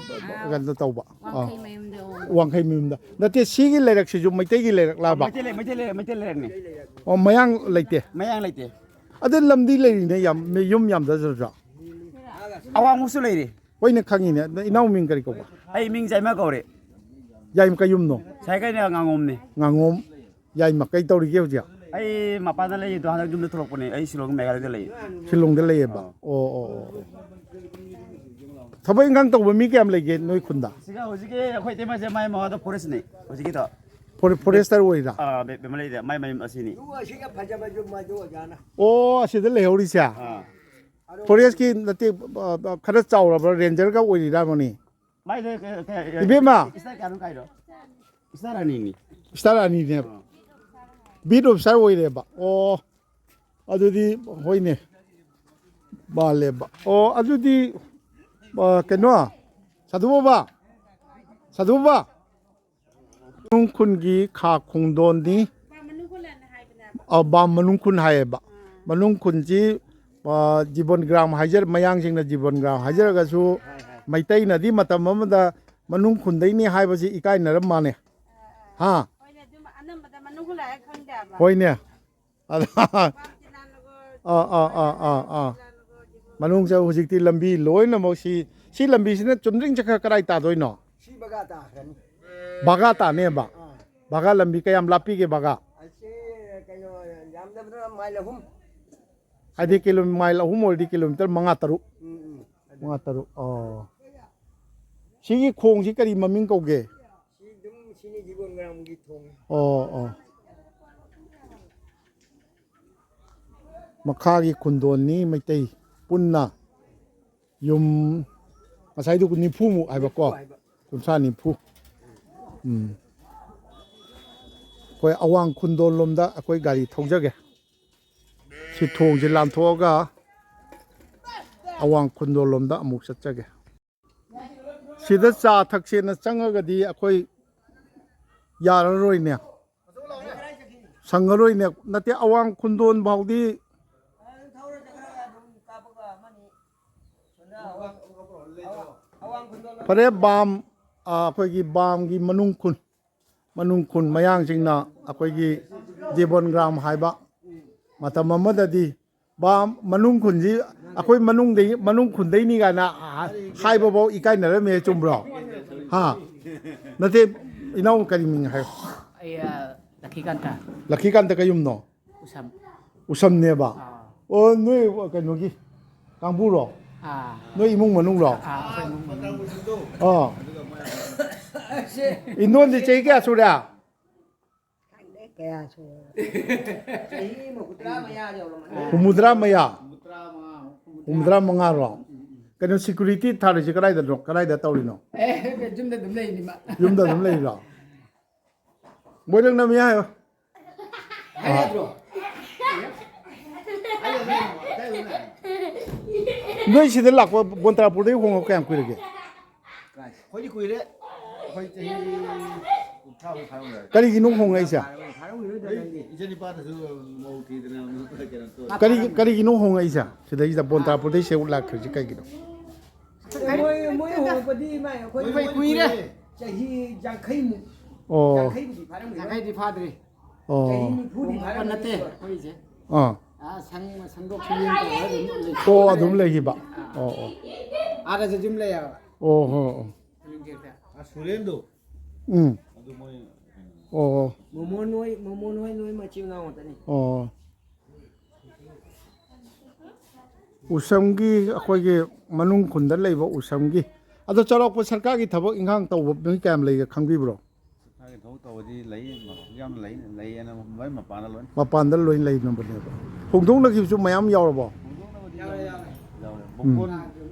ꯀꯩꯅꯣ ꯇꯧꯕ꯫ ꯑꯥ꯫ ꯋꯥꯡꯈꯩ ꯃꯌꯨꯝꯗ ꯑꯣꯡꯕ꯫ ꯋꯥꯡꯈꯩ ꯃꯌꯨꯝꯗ꯫ ꯅꯠꯇꯦ, ꯁꯤꯒꯤ ꯂꯩꯔꯛꯁꯤꯁꯨ ꯃꯩꯇꯩꯒꯤ ꯂꯩꯔꯛꯂꯕ? ꯃꯩꯇꯩ ꯂꯩ-, ꯃꯩꯇꯩ ꯂꯩ-, ꯃꯩꯇꯩ ꯂꯩꯔꯛꯅꯤ꯫ ꯑꯣ, ꯃꯌꯥꯡ ꯂꯩꯇꯦ? ꯃꯌꯥꯡ ꯂꯩꯇꯦ꯫ ꯑꯗꯨ ꯂꯝꯗꯤ ꯂꯩꯔꯤꯅꯦ, ꯌꯥꯝ, ꯌꯨꯝ ꯌꯥꯝꯗꯖꯗ꯭ꯔꯣ? ꯑꯋꯥꯡꯕꯁꯨ ꯂꯩꯔꯤ꯫ ꯍꯣꯏꯅꯦ, ꯈꯪꯉꯤꯅꯦ꯫ ꯑꯗ ꯏꯅꯥꯎ ꯃꯤꯡ ꯀꯔꯤ ꯀꯧꯕ? ꯑꯩ ꯃꯤꯡ ꯖꯥꯏꯃ ꯀꯧꯔꯦ꯫ ꯌꯥꯏꯃ ꯀꯌꯨꯝꯅꯣ? ꯁꯥꯏ ꯀꯩꯅ ꯉꯥꯉꯣꯝꯅꯦ꯫ ꯉꯥꯉꯣꯝ꯫ ꯌꯥꯏꯃ ꯀꯩ ꯇꯧꯔꯤꯒꯦ ꯍꯧꯖꯤꯛ? ꯑꯩ ꯃꯄꯥꯟꯗ ꯂꯩ, ꯑꯗꯣ ꯍꯟꯗꯛ ꯌꯨꯝꯗ ꯊꯣꯛꯂꯛꯄꯅꯦ꯫ ꯑꯩ ꯁꯤꯂꯣꯡ ꯃꯦꯘꯥꯂꯌꯥꯗ ꯂꯩ꯫ ꯁꯤꯂꯣꯡꯗ ꯂꯩꯌꯦꯕ? ꯑꯥ꯫ ꯑꯣ, ꯑꯣ, ꯑꯣ, ꯑꯣ꯫ ꯊꯕꯛ ꯏꯪꯈꯥꯡ ꯇꯧꯕ ꯃꯤ ꯀꯌꯥꯝ ꯂꯩꯒꯦ ꯅꯣꯏ ꯈꯨꯟꯗ? ꯁꯤꯒ ꯍꯧꯖꯤꯛꯀꯤ ꯑꯩꯈꯣꯏ ꯏꯇꯩꯃꯁꯦ ꯃꯥꯏ ꯃꯋꯥꯗꯣ ꯐꯣꯔꯦꯁꯅꯦ ꯍꯧꯖꯤꯛꯀꯤꯗꯣ꯫ ꯐꯣꯔꯦ-, ꯐꯣꯔꯦꯁꯇꯔ ꯑꯣꯏꯔꯤꯔꯥ? ꯑꯥ, ꯕꯦ-, ꯕꯦꯃꯂꯩꯗ ꯃꯥꯏ ꯃꯌꯨꯝ ꯑꯁꯤꯅꯤ꯫ ꯑꯗꯨꯒ ꯑꯁꯤꯒ ꯐꯖꯕꯁꯨ ꯃꯗꯨ ꯑꯣꯖꯥꯅ꯫ ꯑꯣ, ꯑꯁꯤꯗ ꯂꯩꯍꯧꯔꯤꯁꯦ? ꯑꯥ꯫ ꯐꯣꯔꯦꯁꯀꯤ ꯅꯠꯇꯦ, ꯑ, ꯑ, ꯈꯔ ꯆꯥꯎꯔꯕ꯭ꯔꯥ? ꯔꯦꯟꯖꯔꯒ ꯑꯣꯏꯔꯤꯔꯥ ꯃꯅꯤ? ꯃꯥꯏꯗ ꯀ-, ꯀ-, ꯏꯕꯦꯝꯃ! ꯏꯁꯇꯥꯔ ꯀꯌꯥꯅꯣ ꯀꯥꯏꯗꯣ? ꯏꯁꯇꯥꯔ ꯑꯅꯤꯅꯤ꯫ ꯏꯁꯇꯥꯔ ꯑꯅꯤꯅꯦꯕ꯫ ꯑꯥ꯫ ꯕꯤꯠ ꯑꯣꯐꯤꯁꯥꯔ ꯑꯣꯏꯔꯦꯕ꯫ ꯑꯣ, ꯑꯗꯨꯗꯤ ꯍꯣꯏꯅꯦ꯫ ꯃꯥꯜꯂꯦꯕ꯫ ꯑꯣ, ꯑꯗꯨꯗꯤ, ꯑ, ꯀꯩꯅꯣ, ꯁꯥꯙꯨ ꯕꯥꯕꯥ, ꯁꯥꯙꯨ ꯕꯥꯕꯥ, ꯃꯅꯨꯡ ꯈꯨꯟꯒꯤ ꯈꯥ ꯈꯣꯡꯗꯣꯟꯅꯤ꯫ ꯑ, ꯕꯥꯝ ꯃꯅꯨꯡ ꯈꯨꯟ ꯍꯥꯏꯌꯦꯕ꯫ ꯃꯅꯨꯡ ꯈꯨꯟꯁꯤ, ꯑ, ꯖꯤꯕꯟ ꯒ꯭ꯔꯥꯝ ꯍꯥꯏꯖꯔ-, ꯃꯌꯥꯡꯁꯤꯡꯅ ꯖꯤꯕꯟ ꯒ꯭ꯔꯥꯝ ꯍꯥꯏꯖꯔꯒꯁꯨ, ꯃꯩꯇꯩꯅꯗꯤ ꯃꯇꯝ ꯑꯃꯗ ꯃꯅꯨꯡ ꯈꯨꯟꯗꯩꯅꯤ ꯍꯥꯏꯕꯁꯤ ꯏꯀꯥꯏꯅꯔꯝ ꯃꯥꯅꯦ꯫ ꯍꯥ? ꯍꯣꯏꯅꯦ, ꯑꯗꯨꯝ ꯑꯅꯝꯕꯗ ꯃꯅꯨꯡ ꯈꯨꯜꯂꯥꯏ ꯈꯪꯗꯦ ꯍꯥꯏꯕ꯫ ꯍꯣꯏꯅꯦ꯫ ꯑꯗ-, ꯄꯥꯝ ꯆꯤꯂꯥꯟꯅꯒꯣ, ꯑꯥ, ꯑꯥ, ꯑꯥ, ꯑꯥ, ꯑꯥ꯫ ꯆꯤꯂꯥꯟꯅꯒꯣ, ꯖꯤꯕꯟ ꯃꯅꯨꯡ ꯆꯪ-, ꯍꯧꯖꯤꯛꯇꯤ ꯂꯝꯕꯤ ꯂꯣꯏꯅꯃꯛ ꯁꯤ, ꯁꯤ ꯂꯝꯕꯤꯁꯤꯅ ꯆꯨꯝꯗ꯭ꯔꯤꯡ ꯆꯠꯈ꯭ꯔ ꯀꯗꯥꯏ ꯇꯥꯗꯣꯏꯅꯣ? ꯁꯤ ꯕꯒꯥ ꯇꯥꯈ꯭ꯔꯅꯤ꯫ ꯕꯒꯥ ꯇꯥꯅꯦꯕ? ꯑꯥ꯫ ꯕꯒꯥ ꯂꯝꯕꯤ ꯀꯌꯥꯝ ꯂꯥꯞꯄꯤꯒꯦ ꯕꯒꯥ? ꯑꯁꯤ ꯀꯩꯅꯣ, ꯌꯥꯝꯗꯕꯗ ꯃꯥꯏꯜ ꯑꯍꯨꯝ꯫ ꯍꯥꯏꯗꯤ ꯀꯤꯂꯣ-, ꯃꯥꯏꯜ ꯑꯍꯨꯝ ꯑꯣꯏꯔꯗꯤ ꯀꯤꯂꯣꯃꯤꯇꯔ ꯃꯉꯥ ꯇꯔꯨꯛ꯫ ꯎꯝ, ꯎꯝ꯫ ꯃꯉꯥ ꯇꯔꯨꯛ꯫ ꯑꯣ꯫ ꯁꯤꯒꯤ ꯈꯣꯡꯁꯤ ꯀꯔꯤ ꯃꯃꯤꯡ ꯀꯧꯒꯦ? ꯁꯤ ꯑꯗꯨꯝ ꯁꯤꯅꯤ ꯖꯤꯕꯣꯟ ꯒ꯭ꯔꯥꯝꯒꯤ ꯊꯣꯡ꯫ ꯑꯣ, ꯑꯣ꯫ ꯃꯈꯥꯒꯤ ꯈꯨꯟꯗꯣꯟꯅꯤ ꯃꯩꯇꯩ ꯄꯨꯟꯅ ꯌꯨꯝ ꯉꯁꯥꯏꯗꯨ ꯅꯤꯐꯨꯃꯨꯛ ꯍꯥꯏꯕꯀꯣ? ꯅꯤꯐꯨ ꯍꯥꯏꯕ꯫ ꯀꯨꯟꯊ꯭ꯔꯥ ꯅꯤꯐꯨ꯫ ꯎꯝ꯫ ꯑꯩꯈꯣꯏ ꯑꯋꯥꯡ ꯈꯨꯟꯗꯣꯟ ꯂꯣꯝꯗ ꯑꯩꯈꯣꯏ ꯒꯥꯔꯤ ꯊꯧꯖꯒꯦ꯫ ꯁꯤ ꯊꯣꯡꯁꯦ ꯂꯥꯟꯊꯣꯛꯑꯒ ꯑꯋꯥꯡ ꯈꯨꯟꯗꯣꯟ ꯂꯣꯝꯗ ꯑꯃꯨꯛ ꯆꯠꯆꯒꯦ꯫ ꯁꯤꯗ ꯆꯥ ꯊꯛꯁꯦꯅ ꯆꯪꯉꯒꯗꯤ ꯑꯩꯈꯣꯏ ꯌꯥꯔꯔꯣꯏꯅꯦ꯫ ꯁꯪꯉꯔꯣꯏꯅꯦ꯫ ꯅꯠꯇꯦ, ꯑꯋꯥꯡ ꯈꯨꯟꯗꯣꯟ ꯐꯥꯎꯗꯤ꯫ ꯐꯔꯦ, ꯕꯥꯝ, ꯑ, ꯑꯩꯈꯣꯏꯒꯤ ꯕꯥꯝꯒꯤ ꯃꯅꯨꯡ ꯈꯨꯟ, ꯃꯅꯨꯡ ꯈꯨꯟ ꯃꯌꯥꯡꯁꯤꯡꯅ ꯑꯩꯈꯣꯏꯒꯤ ꯖꯤꯕꯣꯟ ꯒ꯭ꯔꯥꯝ ꯍꯥꯏꯕ ꯃꯇꯝ ꯑꯃꯗꯗꯤ ꯕꯥꯝ ꯃꯅꯨꯡ ꯈꯨꯟꯁꯤ ꯑꯩꯈꯣꯏ ꯃꯅꯨꯡꯗꯒꯤ, ꯃꯅꯨꯡ ꯈꯨꯟꯗꯩꯅꯤ ꯀꯥꯏꯅ ꯍꯥꯏꯕꯐꯥꯎ ꯏꯀꯥꯏꯅꯔꯝꯃꯦ, ꯆꯨꯝꯕ꯭ꯔꯣ? ꯍꯥ? ꯅꯠꯇꯦ, ꯏꯅꯥꯎ ꯀꯔꯤ ꯃꯤꯡ ꯍꯥꯏ? ꯑꯩ, ꯑ, ꯂꯛꯈꯤꯀꯥꯟꯇ꯫ ꯂꯛꯈꯤꯀꯥꯟꯇ ꯀꯩ ꯌꯨꯝꯅꯣ? ꯎꯁꯝ꯫ ꯎꯁꯝꯅꯦꯕ? ꯑꯥ꯫ ꯑꯣ, ꯅꯣꯏ ꯀꯩꯅꯣꯒꯤ ꯀꯥꯡꯕꯨꯔꯣ? ꯑꯥ꯫ ꯅꯣꯏ ꯏꯃꯨꯡ ꯃꯅꯨꯡꯔꯣ? ꯑꯥ, ꯑꯩꯈꯣꯏ ꯏꯃꯨꯡ ꯃꯅꯨꯡ꯫ ꯑꯥ꯫ ꯏꯟꯗꯣꯟꯗꯤ ꯆꯍꯤ ꯀꯌꯥ ꯁꯨꯔꯦ? ꯈꯪꯗꯦ ꯀꯌꯥ ꯁꯨꯔꯦ꯫ ꯆꯍꯤ ꯍꯨꯝꯐꯨꯇꯔꯥ ꯃꯌꯥ ꯌꯧꯔꯝꯃꯅꯤ꯫ ꯍꯨꯝꯐꯨꯇꯔꯥ ꯃꯌꯥ? ꯍꯨꯝꯐꯨꯇꯔꯥ ꯃꯉꯥ, ꯍꯨꯝꯐꯨꯇꯔꯥ꯫ ꯍꯨꯝꯐꯨꯇꯔꯥ ꯃꯉꯥꯔꯣ? ꯎꯝ, ꯎꯝ꯫ ꯀꯩꯅꯣ, ꯁꯦꯀ꯭ꯌꯨꯔꯤꯇꯤ ꯊꯥꯔꯤꯁꯦ ꯀꯗꯥꯏꯗꯅꯣ? ꯀꯗꯥꯏꯗ ꯇꯧꯔꯤꯅꯣ? ꯑꯦ, ꯌꯨꯝꯗ ꯑꯗꯨꯝ ꯂꯩꯅꯤ ꯃꯥ꯫ ꯌꯨꯝꯗ ꯑꯗꯨꯝ ꯂꯩꯕ꯭ꯔꯣ? ꯃꯣꯏꯔꯪ ꯅꯝꯃꯤ ꯍꯥꯏꯌꯣ꯫ ꯍꯥꯏ ꯌꯥꯗ꯭ꯔꯣ? ꯅꯣꯏ ꯁꯤꯗ ꯂꯥꯛꯄ ꯕꯣꯟꯇ꯭ꯔꯥꯄꯨꯔꯗꯒꯤ ꯍꯣꯡꯉꯛꯄ ꯀꯌꯥꯝ ꯀꯨꯏꯔꯒꯦ? ꯑꯩꯈꯣꯏꯗꯤ ꯀꯨꯏꯔꯦ꯫ ꯑꯩꯈꯣꯏ ꯆꯍꯤ ꯀꯨꯟꯊ꯭ꯔꯥꯃꯨꯛ ꯐꯥꯔꯝꯈ꯭ꯔꯦ꯫ ꯀꯔꯤꯒꯤꯅꯣ ꯍꯣꯡꯉꯛꯏꯁꯦ? ꯐꯥꯔꯝꯈꯤꯔꯣꯏꯗ ꯅꯪꯗꯤ꯫ ꯏꯆꯟ ꯅꯤꯄꯥꯗꯁꯨ ꯃꯧ ꯊꯤꯗꯅ ꯀꯩꯅꯣ ꯇꯧꯔꯦ꯫ ꯀꯔꯤꯒꯤ, ꯀꯔꯤꯒꯤꯅꯣ ꯍꯣꯡꯉꯛꯏꯁꯦ? ꯁꯤꯗꯩꯁꯤꯗ ꯕꯣꯟꯇ꯭ꯔꯥꯄꯨꯔꯗꯩ ꯁꯤꯗ ꯂꯥꯛꯈ꯭ꯔꯤꯁꯦ ꯀꯩꯒꯤꯅꯣ? ꯃꯣꯏ, ꯃꯣꯏ ꯍꯣꯡꯉꯛꯄꯗꯤ ꯏꯃꯥꯏ, ꯑꯩꯈꯣꯏ ꯃꯣꯏ ꯀꯨꯏꯔꯦ꯫ ꯆꯍꯤ ꯌꯥꯡꯈꯩꯃꯨꯛ꯫ ꯑꯣ꯫ ꯌꯥꯡꯈꯩꯕꯨꯗꯤ ꯐꯥꯔꯝꯈꯤꯔꯣꯏ꯫ ꯌꯥꯡꯈꯩꯗꯤ ꯐꯥꯗ꯭ꯔꯤ꯫ ꯑꯣ꯫ ꯆꯍꯤ ꯅꯤꯐꯨꯗꯤ ꯍꯣꯡꯉꯛꯄ ꯐꯥꯔꯝꯈꯤꯔꯣꯏ꯫ ꯅꯠꯇꯦ ꯑꯩꯈꯣꯏꯁꯦ꯫ ꯑꯥ꯫ ꯑꯥ, ꯁꯪ-, ꯁꯪꯗꯣꯛ ꯁꯪꯖꯤꯟ ꯇꯧꯔꯒ ꯑꯗꯨꯝ ꯂꯩ-, ꯑꯣ, ꯑꯗꯨꯝ ꯂꯩꯈꯤꯕ꯫ ꯑꯥ꯫ ꯑꯣ, ꯑꯣ꯫ ꯑꯥꯗꯁꯨ ꯑꯗꯨꯝ ꯂꯩꯌꯦꯕ꯫ ꯑꯣ, ꯍꯣ, ꯑꯣ꯫ ꯀꯣꯂꯤꯡꯖꯦꯠꯇ꯫ ꯑꯥ, ꯁꯨꯔꯦꯟꯗꯣ? ꯎꯝ꯫ ꯑꯗꯨ ꯃꯣꯏ ꯑꯣ, ꯑꯣ꯫ ꯃꯣꯃꯣꯟ ꯍꯣꯏ, ꯃꯣꯃꯣꯟ ꯍꯣꯏ ꯅꯣꯏ ꯃꯆꯤꯟ ꯃꯅꯥꯎ ꯉꯥꯛꯇꯅꯤ꯫ ꯑꯣ꯫ ꯎꯁꯝꯒꯤ, ꯑꯩꯈꯣꯏꯒꯤ ꯃꯅꯨꯡ ꯈꯨꯟꯗ ꯂꯩꯕ ꯎꯁꯝꯒꯤ꯫ ꯑꯗꯣ ꯆꯥꯎꯔꯥꯛꯄ ꯁꯔꯀꯥꯔꯒꯤ ꯊꯕꯛ ꯏꯪꯈꯥꯡ ꯇꯧꯕ ꯃꯤ ꯀꯌꯥꯝ ꯂꯩꯒꯦ ꯈꯪꯕꯤꯕ꯭ꯔꯣ? ꯁꯔꯀꯥꯔꯒꯤ ꯊꯕꯛ ꯇꯧꯕꯗꯤ ꯂꯩ, ꯌꯥꯝ ꯂꯩ, ꯂꯩꯌꯦꯅ ꯂꯣꯏ ꯃꯄꯥꯟꯗ ꯂꯣꯏ꯫ ꯃꯄꯥꯟꯗ ꯂꯣꯏ ꯂꯩꯅꯕꯅꯦꯕ꯫ ꯍꯣꯡꯗꯣꯛꯅꯈꯤꯕꯁꯨ ꯃꯌꯥꯝ ꯌꯥꯎꯔꯕꯣ? ꯍꯣꯡꯗꯣꯛꯅꯕꯗꯤ ꯌꯥꯎꯔꯦ, ꯌꯥꯎꯔꯦ꯫ ꯌꯥꯎꯔꯦ꯫ ꯎꯝ꯫ ꯕꯣꯡꯀꯣꯟ,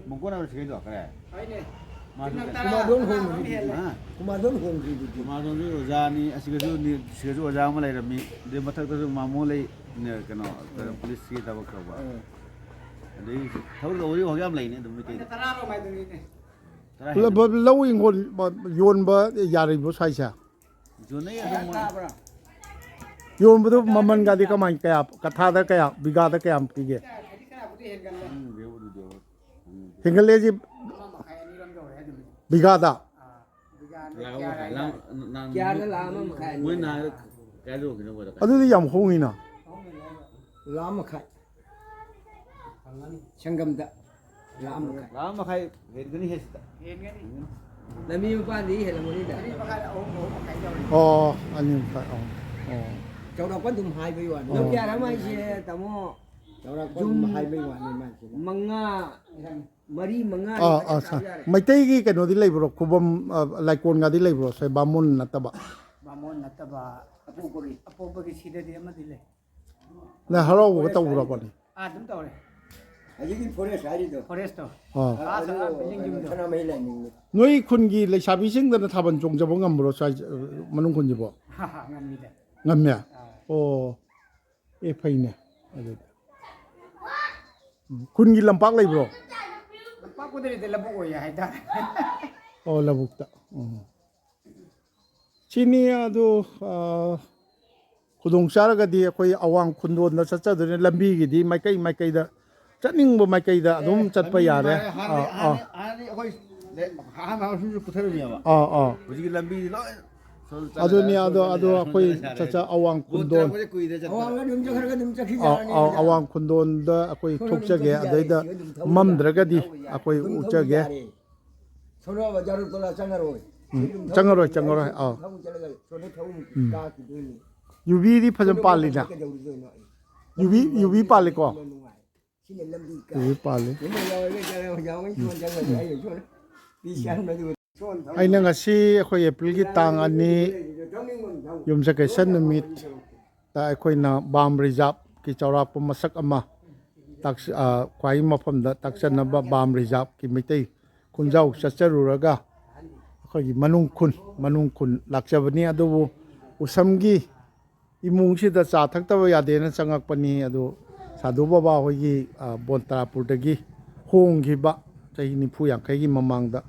ꯕꯣꯡꯀꯣꯟ ꯍꯥꯏꯕ ꯁꯤꯒꯩꯗꯣ ꯈꯔ? ꯍꯣꯏꯅꯦ꯫ ꯃꯥꯁꯨ ꯀꯨꯃꯥꯔꯗꯣꯟ ꯍꯣꯡꯈ꯭ꯔꯤꯗꯨꯗꯤ꯫ ꯍꯥ? ꯀꯨꯃꯥꯔꯗꯣꯟ ꯍꯣꯡꯈ꯭ꯔꯤꯗꯨꯗꯤ꯫ ꯀꯨꯃꯥꯔꯗꯣꯟꯁꯨ ꯑꯣꯖꯥꯅꯤ, ꯑꯁꯤꯒꯁꯨ ꯅꯤ-, ꯁꯤꯒꯁꯨ ꯑꯣꯖꯥ ꯑꯃ ꯂꯩꯔꯝꯃꯤ꯫ ꯑꯗꯩ ꯃꯊꯛꯇꯁꯨ ꯃꯥꯃꯣ ꯂꯩ, ꯅ-, ꯀꯩꯅꯣ, ꯎꯝ꯫ ꯄꯨꯂꯤꯁꯀꯤ ꯊꯕꯛ ꯇꯧꯕ꯫ ꯎꯝ꯫ ꯑꯗꯩ ꯊꯕꯛ ꯇꯧꯕꯗꯤ ꯍꯧꯖꯤꯛ ꯌꯥꯝ ꯂꯩꯅꯦ ꯑꯗꯨꯝ ꯃꯩꯇꯩꯗ꯫ ꯇꯔꯥꯔꯣꯝ ꯍꯥꯏꯗꯨꯅꯤꯅꯦ꯫ ꯇꯔꯥ ꯄꯨꯂꯞ ꯍꯦꯜꯂꯦ꯫ ꯂꯧ ꯍꯤꯡꯒꯣꯜ ꯌꯣꯟꯕ ꯌꯥꯔꯤꯕꯣ ꯁ꯭ꯋꯥꯏꯁꯦ? ꯌꯣꯟꯅꯩ ꯑꯗꯨꯝ ꯃꯣꯏ꯫ ꯌꯣꯟꯕꯗꯣ ꯃꯃꯜꯒꯗꯤ ꯀꯃꯥꯏ, ꯀꯌꯥ, ꯀꯊꯥꯗ ꯀꯌꯥ, ꯕꯤꯒꯥꯗ ꯀꯌꯥꯝ ꯄꯤꯒꯦ? ꯈꯪꯗꯦ ꯑꯗꯨꯗꯤ꯫ ꯍꯦꯟꯒꯠꯂꯦꯁꯤ ꯕꯤꯒꯥꯗ? ꯂꯥꯛ ꯑꯃ ꯃꯈꯥꯏ, ꯂꯥꯛ ꯑꯃ ꯃꯈꯥꯏ꯫ ꯀꯌꯥꯗ ꯂꯥꯛ ꯑꯃ ꯃꯈꯥꯏ? ꯃꯣꯏ ꯅꯍꯥꯟ ꯀꯌꯥ ꯌꯣꯟꯈꯤꯅꯣ ꯃꯣꯏꯗ? ꯑꯗꯨꯗꯤ ꯌꯥꯝ ꯍꯣꯡꯉꯤꯅ꯫ ꯂꯥꯛ ꯑꯃ ꯃꯈꯥꯏ꯫ ꯁꯪꯒꯝꯗ ꯂꯥꯛ ꯑꯃ ꯃꯈꯥꯏ꯫ ꯂꯥꯛ ꯑꯃ ꯃꯈꯥꯏ ꯍꯦꯟꯒꯅꯤ ꯍꯦ ꯁꯤꯗ꯫ ꯍꯦꯟꯒꯅꯤ꯫ ꯂꯝꯕꯤ ꯃꯄꯥꯟꯗꯤ ꯍꯦꯜꯂꯝꯒꯅꯤꯗ꯫ ꯑꯅꯤ ꯃꯈꯥꯏ, ꯑꯍꯨꯝ, ꯑꯍꯨꯝ ꯃꯈꯥꯏ ꯇꯧꯔꯦ꯫ ꯑꯣ, ꯑꯅꯤ ꯃꯈꯥꯏ, ꯑꯍꯨꯝ꯫ ꯑꯣ꯫ ꯆꯥꯎꯔꯥꯛꯄ ꯑꯗꯨꯝ ꯍꯥꯏꯕꯩ ꯋꯥꯅꯤ꯫ ꯑꯣ꯫ ꯂꯧ ꯀꯌꯥ ꯍꯥꯏꯁꯦ, ꯇꯥꯃꯣ? ꯆꯥꯎꯔꯥꯛꯄ ꯑꯗꯨꯝ ꯌꯨꯝ ꯍꯥꯏꯕꯩ ꯋꯥꯅꯤ ꯃꯥꯏꯁꯤꯅ꯫ ꯃꯉꯥ, ꯃꯔꯤ, ꯃꯉꯥ ꯑꯥ, ꯂꯩꯔꯗꯤ ꯑꯥ, ꯆꯞ ꯁꯥ-, ꯆꯥꯔꯦ꯫ ꯃꯩꯇꯩꯒꯤ ꯀꯩꯅꯣꯗꯤ ꯂꯩꯕ꯭ꯔꯣ? ꯈꯨꯕꯝ, ꯑ, ꯂꯥꯏꯀꯣꯟꯒꯗꯤ ꯂꯩꯕ꯭ꯔꯣ? ꯁꯦ, ꯕꯥꯃꯣꯟ ꯅꯠꯇꯕ꯫ ꯕꯥꯃꯣꯟ ꯅꯠꯇꯕ ꯑꯄꯣꯛꯄꯒꯤ, ꯑꯄꯣꯛꯄꯒꯤ ꯁꯤꯗꯗꯤ ꯑꯃꯗꯤ ꯂꯩ꯫ ꯅ ꯍꯔꯥꯎꯕꯒ ꯇꯧꯕ꯭ꯔꯕꯅꯦ? ꯑꯥ, ꯑꯗꯨꯝ ꯇꯧꯔꯦ꯫ ꯍꯧꯖꯤꯛꯀꯤ ꯐꯣꯔꯦꯁ ꯍꯥꯏꯔꯤꯗꯣ꯫ ꯐꯣꯔꯦꯁꯇꯣ꯫ ꯑꯥ꯫ ꯑꯥ, ꯑꯥ, ꯕꯤꯜꯗꯤꯡ ꯌꯨꯝꯗꯣ꯫ ꯁꯅꯥꯃꯍꯤ ꯂꯥꯏꯅꯤꯡꯅꯤ꯫ ꯅꯣꯏ ꯈꯨꯟꯒꯤ ꯂꯩꯁꯥꯕꯤꯁꯤꯡꯗꯅ ꯊꯥꯕꯜ ꯆꯣꯡꯖꯕ ꯉꯝꯕ꯭ꯔꯣ ꯁ꯭ꯋꯥꯏ, ꯑ, ꯃꯅꯨꯡ ꯈꯨꯟꯁꯤꯕꯣ? ꯉꯝꯃꯤꯗ꯫ ꯉꯝꯃꯦ? ꯑꯥ꯫ ꯑꯣ꯫ ꯑꯦ, ꯐꯩꯅꯦ꯫ ꯑꯗꯨꯗꯤ꯫ ꯎꯝ, ꯈꯨꯟꯒꯤ ꯂꯝꯄꯥꯛ ꯂꯩꯕ꯭ꯔꯣ? ꯂꯝꯄꯥꯛꯄꯨꯗꯤ ꯂꯩꯇꯦ, ꯂꯧꯕꯨꯛ ꯑꯣꯏꯌꯦ ꯍꯥꯏꯇꯥꯔꯦ꯫ ꯑꯣ, ꯂꯧꯕꯨꯛꯇ꯫ ꯎꯝ꯫ ꯁꯤꯅꯤ ꯑꯗꯨ, ꯑ, ꯈꯨꯗꯣꯡ ꯆꯥꯔꯒꯗꯤ ꯑꯩꯈꯣꯏ ꯑꯋꯥꯡ ꯈꯨꯟꯗꯣꯟꯗ ꯆꯠꯆꯗꯣꯏꯅꯦ꯫ ꯂꯝꯕꯤꯒꯤꯗꯤ ꯃꯥꯏꯀꯩ ꯃꯥꯏꯀꯩꯗ, ꯆꯠꯅꯤꯡꯕ ꯃꯥꯏꯀꯩꯗ ꯑꯗꯨꯝ ꯆꯠꯄ ꯌꯥꯔꯦ꯫ ꯍꯥꯟꯅ, ꯑꯥ, ꯑꯥ꯫ ꯍꯥꯟꯅ, ꯍꯥꯟꯅꯗꯤ ꯑꯩꯈꯣꯏ ꯂꯦ-, ꯑꯍꯥꯟꯕ ꯑꯍꯥꯟꯕ ꯁꯨꯝ ꯄꯨꯊꯔꯝꯃꯦꯕ꯫ ꯑꯥ, ꯑꯥ꯫ ꯍꯧꯖꯤꯛꯀꯤ ꯂꯝꯕꯤꯗꯤ ꯂꯣꯏ ꯑꯗꯨꯅꯤ, ꯑꯗꯣ, ꯑꯗꯣ ꯑꯩꯈꯣꯏ ꯆꯠꯆ ꯑꯋꯥꯡ ꯈꯨꯟꯗꯣꯟ, ꯑꯋꯥꯡ ꯑꯗꯨꯝ ꯆꯠꯈ꯭ꯔꯒ ꯑꯗꯨꯝ ꯆꯠꯈꯤ ꯑ-, ꯌꯥꯔꯅꯤ꯫ ꯑ-, ꯑꯋꯥꯡ ꯈꯨꯟꯗꯣꯟꯗ ꯑꯩꯈꯣꯏ ꯁꯣꯝꯗ ꯑꯗꯨꯝ ꯊꯣꯛꯆꯒꯦ, ꯆꯠꯈꯤ ꯌꯥꯔꯦ, ꯑꯗꯩꯗ ꯁꯤꯗ ꯑꯗꯨꯝ ꯊꯧꯕ ꯃꯝꯗ꯭ꯔꯒꯗꯤ ꯌꯥꯔꯦ꯫ ꯑꯩꯈꯣꯏ ꯑꯗꯨꯝ ꯎꯠꯆꯒꯦ꯫ ꯌꯥꯔꯦ꯫ ꯁꯣꯝꯗ ꯕꯖꯥꯔ ꯇꯣꯂꯥ ꯆꯪꯉꯔꯣꯏ꯫ ꯎꯝ, ꯁꯤ ꯑꯗꯨꯝ ꯊꯧ-, ꯆꯪꯉꯔꯣꯏ, ꯆꯪꯉꯔꯣꯏ, ꯁꯤ ꯑꯥ꯫ ꯊꯧ ꯆꯠꯂꯒ ꯁꯣꯝꯗ ꯊꯧ ꯎꯝ꯫ ꯀꯥꯈꯤꯗꯣꯏꯅꯤ꯫ ꯌꯨꯕꯤꯗꯤ ꯐꯖꯅ ꯁꯣꯝꯗ ꯄꯥꯜꯂꯤꯅ? ꯀꯩꯗꯧꯔꯨꯗꯣꯏꯅꯣ ꯑꯩ? ꯌꯨꯕꯤ, ꯌꯨꯕꯤ ꯄꯥꯜꯂꯤꯀꯣ? ꯁꯤꯅ ꯂꯝꯕꯤ ꯀꯥꯏ꯫ ꯌꯨꯕꯤ ꯄꯥꯜꯂꯤ꯫ ꯁꯤꯅ ꯌꯥꯎꯔꯒ ꯆꯠꯂꯒ ꯌꯥꯎꯔꯒ ꯁꯣꯝ ꯆꯠꯂꯒ ꯑꯩ ꯁꯣꯝ ꯄꯤ ꯁꯥꯟꯕꯗꯨ꯫ ꯁꯣꯝ ꯊꯧ-, ꯑꯩꯅ ꯉꯁꯤ ꯑꯩꯈꯣꯏ ꯑꯦꯄ꯭ꯔꯤꯜꯒꯤ ꯇꯥꯡ ꯑꯅꯤ, ꯊꯧꯅꯤꯡꯕ ꯑꯃ ꯊꯧ꯫ ꯌꯨꯝꯁꯀꯩꯁ ꯅꯨꯃꯤꯠ ꯇ ꯑꯩꯈꯣꯏꯅ ꯕꯥꯝ ꯔꯤꯖꯥꯕꯀꯤ ꯆꯥꯎꯔꯥꯛꯄ ꯃꯁꯛ ꯑꯃ ꯇꯥꯛꯁ-, ꯑ, ꯈ꯭ꯋꯥꯏ ꯃꯐꯝꯗ ꯇꯥꯛꯆꯅꯕ ꯕꯥꯝ ꯔꯤꯖꯥꯕꯀꯤ ꯃꯩꯇꯩ ꯈꯨꯟꯖꯥꯎ ꯆꯠꯆꯔꯨꯔꯒ ꯑꯩꯈꯣꯏꯒꯤ ꯃꯅꯨꯡ ꯈꯨꯟ, ꯃꯅꯨꯡ ꯈꯨꯟ ꯂꯥꯛꯆꯕꯅꯤ꯫ ꯑꯗꯨꯕꯨ ꯎꯁꯝꯒꯤ ꯏꯃꯨꯡꯁꯤꯗ ꯆꯥ ꯊꯛꯇꯕ ꯌꯥꯗꯦꯅ ꯆꯪꯉꯛꯄꯅꯤ꯫ ꯑꯗꯨ ꯁꯥꯙꯨ ꯕꯕꯥ ꯍꯣꯏꯒꯤ, ꯑ, ꯕꯣꯟꯇꯥꯄꯨꯔꯗꯒꯤ ꯍꯣꯡꯈꯤꯕ, ꯆꯍꯤ ꯅꯤꯐꯨ ꯌꯥꯡꯈꯩꯒꯤ ꯃꯃꯥꯡꯗ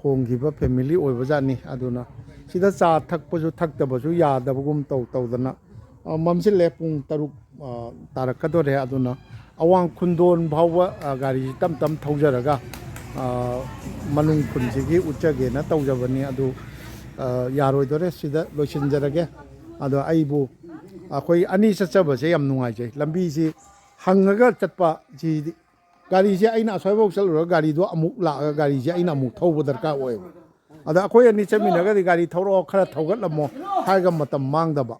ꯍꯣꯡꯈꯤꯕ ꯐꯦꯃꯤꯂꯤ ꯑꯣꯏꯕꯖꯥꯠꯅꯤ꯫ ꯑꯗꯨꯅ ꯁꯤꯗ ꯆꯥ ꯊꯛꯄꯁꯨ ꯊꯛꯇꯕꯁꯨ ꯌꯥꯗꯕꯒꯨꯝ ꯇꯧ ꯇꯧꯗꯅ, ꯑ, ꯃꯝꯁꯤꯜꯂꯦ, ꯄꯨꯡ ꯇꯔꯨꯛ, ꯑ, ꯇꯥꯔꯛꯀꯗꯣꯔꯦ꯫ ꯑꯗꯨꯅ ꯑꯋꯥꯡ ꯈꯨꯟꯗꯣꯟ ꯐꯥꯎꯕ, ꯑ, ꯒꯥꯔꯤꯁꯤ ꯇꯞ ꯇꯞ ꯊꯧꯖꯔꯒ, ꯑ, ꯃꯅꯨꯡ ꯈꯨꯟꯁꯤꯒꯤ ꯎꯠꯆꯒꯦꯅ ꯇꯧꯖꯕꯅꯤ꯫ ꯑꯗꯨ, ꯑ, ꯌꯥꯔꯣꯏꯗꯣꯔꯦ, ꯁꯤꯗ ꯂꯣꯏꯁꯤꯟꯖꯔꯒꯦ꯫ ꯑꯗꯣ ꯑꯩꯕꯨ, ꯑꯩꯈꯣꯏ ꯑꯅꯤ ꯆꯠꯆꯕꯁꯦ ꯌꯥꯝ ꯅꯨꯡꯉꯥꯏꯖꯩ꯫ ꯂꯝꯕꯤꯁꯤ ꯍꯪꯉꯒ ꯆꯠꯄ ꯁꯤꯗꯤ, ꯒꯥꯔꯤꯁꯦ ꯑꯩꯅ ꯑꯁ꯭ꯋꯥꯏꯐꯥꯎ ꯆꯠꯂꯨꯔꯒ ꯒꯥꯔꯤꯗꯣ ꯑꯃꯨꯛ ꯂꯥꯛꯑꯒ ꯒꯥꯔꯤꯁꯦ ꯑꯩꯅ ꯑꯃꯨꯛ ꯊꯧꯕ ꯗꯔꯀꯥꯔ ꯑꯣꯏꯌꯦꯕ꯫ ꯑꯗ ꯑꯩꯈꯣꯏ ꯑꯅꯤ ꯆꯠꯃꯤꯟꯅꯔꯒꯗꯤ ꯒꯥꯔꯤ ꯊꯧꯔꯛꯑꯣ, ꯈꯔ ꯊꯧꯒꯠꯂꯝꯃꯣ ꯍꯥꯏꯔꯒ ꯃꯇꯝ ꯃꯥꯡꯗꯕ,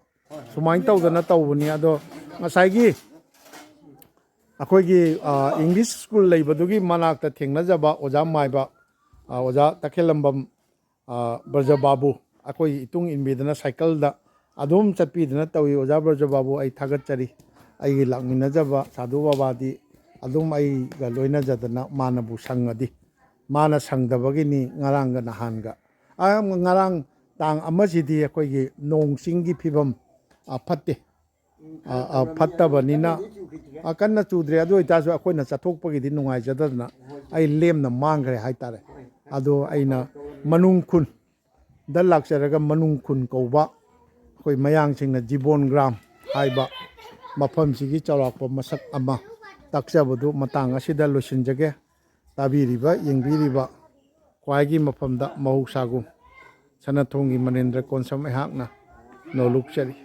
ꯁꯨꯃꯥꯏꯅ ꯇꯧꯗꯅ ꯇꯧꯕꯅꯤ꯫ ꯑꯗꯣ ꯉꯁꯥꯏꯒꯤ ꯑꯩꯈꯣꯏꯒꯤ, ꯑ, ꯏꯪꯂꯤꯁ ꯁ꯭ꯀꯨꯜ ꯂꯩꯕꯗꯨꯒꯤ ꯃꯅꯥꯛꯇ ꯊꯦꯡꯅꯖꯕ ꯑꯣꯖꯥ ꯃꯥꯏꯕ, ꯑ, ꯑꯣꯖꯥ ꯇꯈꯦꯜꯂꯝꯕꯝ, ꯑ, ꯕ꯭ꯔꯖꯕꯥꯕꯨ, ꯑꯩꯈꯣꯏ ꯏꯇꯨꯡ ꯏꯟꯕꯤꯗꯅ ꯁꯥꯏꯀꯜꯗ ꯑꯗꯨꯝ ꯆꯠꯄꯤꯗꯅ ꯇꯧꯏ꯫ ꯑꯣꯖꯥ ꯕ꯭ꯔꯖꯕꯥꯕꯨ, ꯑꯩ ꯊꯥꯒꯠꯆꯔꯤ꯫ ꯑꯩꯒꯤ ꯂꯥꯛꯃꯤꯟꯅꯖꯕ ꯁꯥꯙꯨ ꯕꯕꯥꯗꯤ ꯑꯗꯨꯝ ꯑꯩꯒ ꯂꯣꯏꯅꯖꯗꯅ ꯃꯥꯅꯕꯨ ꯁꯪꯉꯗꯤ, ꯃꯥꯅ ꯁꯪꯗꯕꯒꯤꯅꯤ ꯉꯔꯥꯡꯒ ꯅꯍꯥꯟꯒ꯫ ꯑ, ꯉꯔꯥꯡ ꯇꯥꯡ ꯑꯃꯁꯤꯗꯤ ꯑꯩꯈꯣꯏꯒꯤ ꯅꯣꯡ ꯆꯤꯡꯒꯤ ꯐꯤꯕꯝ, ꯑ, ꯐꯠꯇꯦ꯫ ꯑ, ꯑ, ꯐꯠꯇꯕꯅꯤꯅ, ꯑ, ꯀꯟꯅ ꯆꯨꯗ꯭ꯔꯦ꯫ ꯑꯗꯨ ꯑꯣꯏꯇꯥꯔꯁꯨ ꯑꯩꯈꯣꯏꯅ ꯆꯠꯊꯣꯛꯄꯒꯤꯗꯤ ꯅꯨꯡꯉꯥꯏꯖꯗꯗꯅ ꯑꯩ ꯂꯦꯝꯅ ꯃꯥꯡꯈ꯭ꯔꯦ ꯍꯥꯏꯇꯥꯔꯦ꯫ ꯑꯗꯣ ꯑꯩꯅ ꯃꯅꯨꯡ ꯈꯨꯟꯗ ꯂꯥꯛꯆꯔꯒ ꯃꯅꯨꯡ ꯈꯨꯟ ꯀꯧꯕ ꯑꯩꯈꯣꯏ ꯃꯌꯥꯡꯁꯤꯡꯅ ꯖꯤꯕꯣꯟ ꯒ꯭ꯔꯥꯝ ꯍꯥꯏꯕ ꯃꯐꯝꯁꯤꯒꯤ ꯆꯥꯎꯔꯥꯛꯄ ꯃꯁꯛ ꯑꯃ ꯇꯥꯛꯆꯕꯗꯨ ꯃꯇꯥꯡ ꯑꯁꯤꯗ ꯂꯣꯏꯁꯤꯟꯖꯒꯦ꯫ ꯇꯥꯕꯤꯔꯤꯕ, ꯌꯦꯡꯕꯤꯔꯤꯕ ꯈ꯭ꯋꯥꯏꯒꯤ ꯃꯐꯝꯗ ꯃꯍꯧꯁꯥꯒꯨꯝ ꯁꯅꯥꯊꯣꯡꯒꯤ ꯃꯅꯦꯟꯗ꯭ꯔ ꯀꯣꯟꯁꯝ ꯑꯩꯍꯥꯛꯅ ꯅꯣꯂꯨꯛꯆꯔꯤ꯫